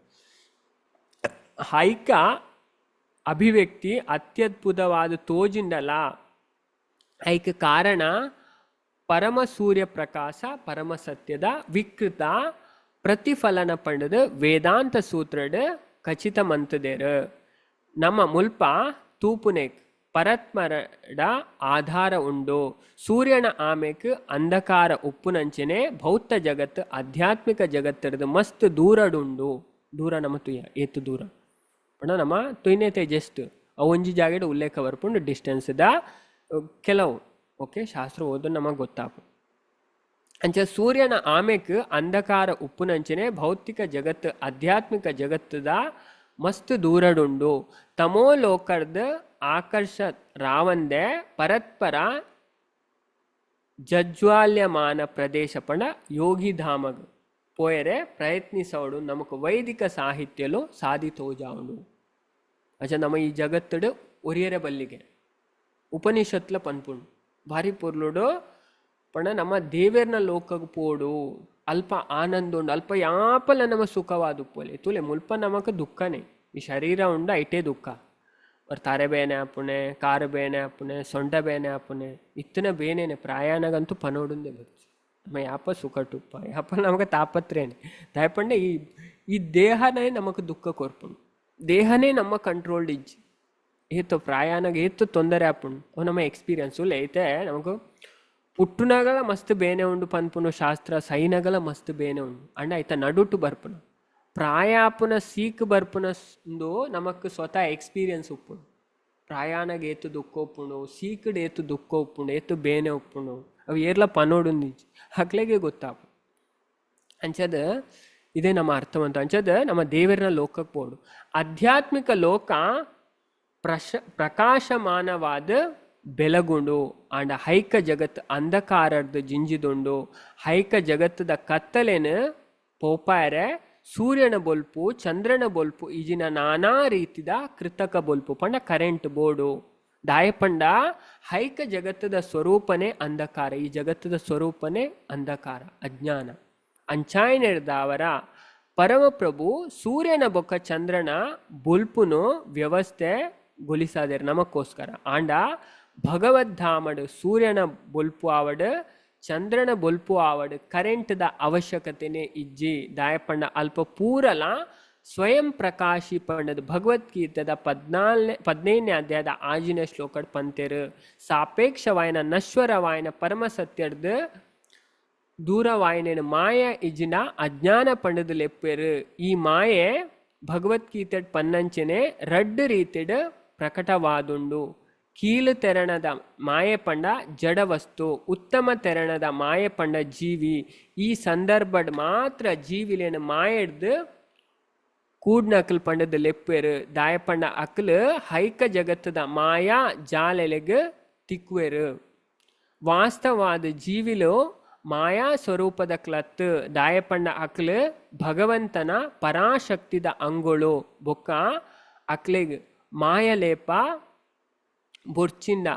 ಹೈಕ ಅಭಿವ್ಯಕ್ತಿ ಅತ್ಯದ್ಭುತವಾದ ತೋಜಿಂಡಲ ಐಕ ಕಾರಣ ಪರಮ ಸೂರ್ಯ ಪ್ರಕಾಶ ಪರಮ ಸತ್ಯದ ವಿಕೃತ ಪ್ರತಿಫಲನ ಪಂಡದ ವೇದಾಂತ ಸೂತ್ರಡ್ ಖಚಿತ ಮಂತದೇರು. ನಮ್ಮ ಮುಲ್ಪ ತೂಪುನೆಕ್ ಪರತ್ಮರಡ ಆಧಾರ ಉಂಡು. ಸೂರ್ಯನ ಆಮೆಕ್ ಅಂಧಕಾರ ಉಪ್ಪುನಂಚನೆ ಭೌತ ಜಗತ್ತು ಆಧ್ಯಾತ್ಮಿಕ ಜಗತ್ತಿರ್ದು ಮಸ್ತ್ ದೂರಡುಂಡು. ದೂರ ನಮ್ಮ ತುಯ್ಯ ಏತು ದೂರ ಪಂಡ ನಮ್ಮ ತುಯ್ನೇತೆ ಜಸ್ಟ್ ಅವು ಒಂಜಿ ಜಾಗೆಡ್ ಉಲ್ಲೇಖ ಬರ್ಪುಂಡು ಡಿಸ್ಟೆನ್ಸ್ ದ ಕೆಲವು. ಓಕೆ, ಶಾಸ್ತ್ರ ಓದು ನಮಗೆ ಗೊತ್ತಾಪು. ಅಂಚ ಸೂರ್ಯನ ಆಮೆಕ್ ಅಂಧಕಾರ ಉಪ್ಪುನಂಚನೆ ಭೌತಿಕ ಜಗತ್ತು ಆಧ್ಯಾತ್ಮಿಕ ಜಗತ್ತದ ಮಸ್ತ್ ದೂರಡುಂಡು. ತಮೋ ಲೋಕರ್ದ ಆಕರ್ಷ ರಾವಂದೆ ಪರತ್ಪರ ಜಜ್ವಾಲ್ಯಮಾನ ಪ್ರದೇಶ ಪಂಡ ಯೋಗಿಧಾಮಗ್ ಪೋಯರೆ ಪ್ರಯತ್ನಿಸೋಡು ನಮಕ್ ವೈದಿಕ ಸಾಹಿತ್ಯಲು ಸಾಧಿತೋಜಾವುಂಡು. ಅಂಚ ನಮ್ಮ ಈ ಜಗತ್ತುಡು ಒರಿಯರೆ ಬಲ್ಲಿಗೆ ಉಪನಿಷತ್ಲ ಪನ್ಪುಂಡು ಭಾರಿ ಪೊರ್ಲುಡು. ಪಂಡ ನಮ್ಮ ದೇವೆರ್ನ ಲೋಕಗ್ ಪೋಡು, ಅಲ್ಪ ಆನಂದ ಉಂಡು, ಅಲ್ಪ ಯಾಪಲ ನಮ ಸುಖವಾದ ಉಪ್ಪೊಲಿ. ತೂಲೆ ಮುಲ್ಪ ನಮಕ್ ದುಃಖನೇ, ಈ ಶರೀರ ಉಂಡು ಐಟೇ ದುಃಖ. ತರೆ ಬೇನೆ ಆಪುಣೆ, ಕಾರು ಬೇನೆ ಆಪುಣೆ, ಸೊಂಟ ಬೇನೆ ಆಪುಣೆ, ಇತ್ತಿನ ಬೇನೆನೆ ಪ್ರಾಯಾಣಗಂತೂ ಪನೋಡುಂದೆ ಬಚ್ಚು. ನಮ್ಮ ಯಾಪ ಸುಖ ಟುಪ್ಪ ಯಾಪ ನಮಗೆ ತಾಪತ್ರೇನೆ. ದಾಯಪಂಡ ಈ ಈ ದೇಹನೇ ನಮಕ್ ದುಃಖ ಕೊರ್ಪುಂಡು, ದೇಹನೇ ನಮ್ಮ ಕಂಟ್ರೋಲ್ಡ್ ಇಜ್ಜಿ. ಏತು ಪ್ರಾಯಾಣಗ್ ಏತು ತೊಂದರೆ ಆಪುಂಡು ಅವು ನಮ್ಮ ಎಕ್ಸ್ಪೀರಿಯನ್ಸ್ ಉಲ್ಲ. ಐತೆ ನಮಕ್ ಪುಟ್ಟುನಗಲ ಮಸ್ತ್ ಬೇನೆ ಉಂಡು ಪನ್ಪುನು ಶಾಸ್ತ್ರ, ಸೈನಗಲ ಮಸ್ತ್ ಬೇನೆ ಉಂಡು. ಅಂಡ ಐತ ನಡುಟು ಬರ್ಪುನು ಪ್ರಾಯಾಪುನ ಸೀಕ್ ಬರ್ಪುನ ಉಂದು ನಮಕ್ ಸ್ವತಃ ಎಕ್ಸ್ಪೀರಿಯನ್ಸ್ ಉಪ್ಪುಂಡು. ಪ್ರಾಯಾಣಗ್ ಏತು ದುಃಖ ಉಪ್ಪುಂಡು, ಸೀಕ್ಡ್ ಏತು ದುಃಖ ಉಪ್ಪುಂಡು, ಏತು ಬೇನೆ ಉಪ್ಪುಂಡು, ಅವು ಏರ್ಲ ಪನೋಡುಂದಿಜ್ಜಿ, ಅಕ್ಲೆಗೆ ಗೊತ್ತಾಪು. ಅಂಚದ ಇದೇ ನಮ್ಮ ಅರ್ಥವಂತ. ಅಂಚದ ನಮ್ಮ ದೇವರನ ಲೋಕಕ್ಕೆ ಪೋಡು. ಆಧ್ಯಾತ್ಮಿಕ ಲೋಕ ಪ್ರಕಾಶಮಾನವಾದ ಬೆಲಗುಂಡು, ಆಂಡ ಹೈಕ ಜಗತ್ ಅಂಧಕಾರರ್ದು ಜಿಂಜಿದುಂಡು. ಹೈಕ ಜಗತ್ತದ ಕತ್ತಲೆನ ಪೋಪಾಯರೆ ಸೂರ್ಯನ ಬೊಲ್ಪು, ಚಂದ್ರನ ಬೊಲ್ಪು, ಈಜಿನ ನಾನಾ ರೀತಿದ ಕೃತಕ ಬೊಲ್ಪು ಪಂಡ ಕರೆಂಟ್ ಬೋರ್ಡು. ದಾಯಪಂಡ ಹೈಕ ಜಗತ್ತದ ಸ್ವರೂಪನೇ ಅಂಧಕಾರ, ಈ ಜಗತ್ತದ ಸ್ವರೂಪನೇ ಅಂಧಕಾರ, ಅಜ್ಞಾನ. ಅಂಚಾಯಿನೆರ್ದಾವರ ಪರಮಪ್ರಭು ಸೂರ್ಯನ ಬೊಕ್ಕ ಚಂದ್ರನ ಬೊಲ್ಪುನು ವ್ಯವಸ್ಥೆ ಗೊಲಿಸಾದೆರ್ ನಮಕ್ಕೋಸ್ಕರ. ಆಂಡ ಭಗವದ್ಧಾಮಡು ಸೂರ್ಯನ ಬೊಲ್ಪು ಆವಡ್, ಚಂದ್ರನ ಬೊಲ್ಪು ಆವಡ್, ಕರೆಂಟ್ದ ಅವಶ್ಯಕತೆನೇ ಇಜ್ಜಿ. ದಾಯಪಂಡ ಅಲ್ಪ ಪೂರಲ ಸ್ವಯಂ ಪ್ರಕಾಶಿ ಪಂಡದ ಭಗವದ್ಗೀತೆದ 14ನೇ 15ನೇ ಅಧ್ಯಾಯದ 6ನೇ ಶ್ಲೋಕಡ್ ಪಂತೆರು. ಸಾಪೇಕ್ಷವಾಯನ ನಶ್ವರವಾಯನ ಪರಮ ಸತ್ಯರ್ದು ದೂರವಾಯಿನ ಮಾಯ ಇಜ್ಜಿನ ಅಜ್ಞಾನ ಪಂಡದ ಲೆಪ್ಪೆರು. ಈ ಮಾಯೆ ಭಗವದ್ಗೀತೆ ಪನ್ನಂಚನೆ ರಡ್ಡು ರೀತಿಡ್ ಪ್ರಕಟವಾದುಂಡು. ಕೀಲು ತೆರಣದ ಮಾಯೆ ಪಂಡ ಜಡ ವಸ್ತು, ಉತ್ತಮ ತೆರಣದ ಮಾಯೆ ಪಂಡ ಜೀವಿ. ಈ ಸಂದರ್ಭಡ್ ಮಾತ್ರ ಜೀವಿಲೇನ ಮಾಯೆಡ್ದು ಕೂಡ್ನಕಲ್ ಪಂಡದ ಲೆಪ್ಪೆರು. ದಾಯಪಂಡ ಅಕ್ಲು ಹೈಕ ಜಗತ್ತದ ಮಾಯಾ ಜಾಲೆಲೆಗ್ ತಿಕ್ವೆರು. ವಾಸ್ತವಾದ ಜೀವಿಲು ಮಾಯಾ ಸ್ವರೂಪದ ಕ್ಲತ್. ದಾಯಪಂಡ ಅಕ್ಲು ಭಗವಂತನ ಪರಾಶಕ್ತಿದ ಅಂಗುಳು ಬೊಕ್ಕ ಅಕ್ಲೆಗ್ ಮಾಯಲೇಪ ಬೊರ್ಚಿಂದ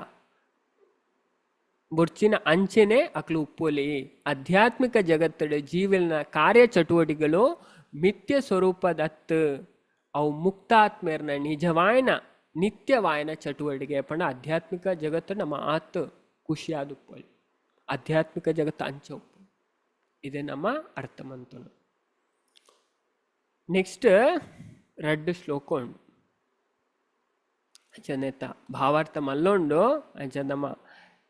ಬೊರ್ಚಿನ ಅಂಚೆನೆ ಅಕ್ಲು ಉಪ್ಪೊಲಿ. ಆಧ್ಯಾತ್ಮಿಕ ಜಗತ್ತಡ ಜೀವನ ಕಾರ್ಯ ಚಟುವಟಿಕೆಗಳು ಮಿಥ್ಯ ಸ್ವರೂಪದತ್ತು, ಅವು ಮುಕ್ತಾತ್ಮೇರ್ನ ನಿಜವಾಯನ ನಿತ್ಯವಾಯನ ಚಟುವಟಿಕೆ. ಪಂಡ ಆಧ್ಯಾತ್ಮಿಕ ಜಗತ್ತು ನಮ್ಮ ಆತ್ ಖುಷಿಯಾದ ಉಪ್ಪೊಲಿ, ಆಧ್ಯಾತ್ಮಿಕ ಜಗತ್ತು ಅಂಚೆ ಉಪ್ಪು. ಇದೇ ನಮ್ಮ ಅರ್ಥ ಮಂತನು. ನೆಕ್ಸ್ಟ್ ರಡ್ಡು ಶ್ಲೋಕ ಉಂಡು. ಅಂಚನೆತ್ತ ಭಾವಾರ್ಥ ಮಲ್ಲುಂಡು. ಅಂಚ ನಮ್ಮ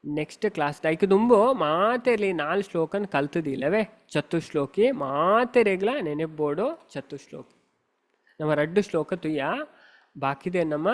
ನೆಕ್ಸ್ಟ್ ಕ್ಲಾಸ್ ಐಕ್ ದುಂಬು ಮಾತೆರ್ಲಿ ನಾಲ್ ಶ್ಲೋಕನ್ ಕಲ್ತದಿಲ್ಲವೇ ಚತುಶ್ಲೋಕಿ ಮಾತೆರೆಗ್ಲ ನೆನೆಪೋಡು. ಚತುಶ್ಲೋಕಿ ನಮ್ಮ ರಡ್ಡು ಶ್ಲೋಕ ತುಯ್ಯ ಬಾಕಿದೆ ನಮ್ಮ.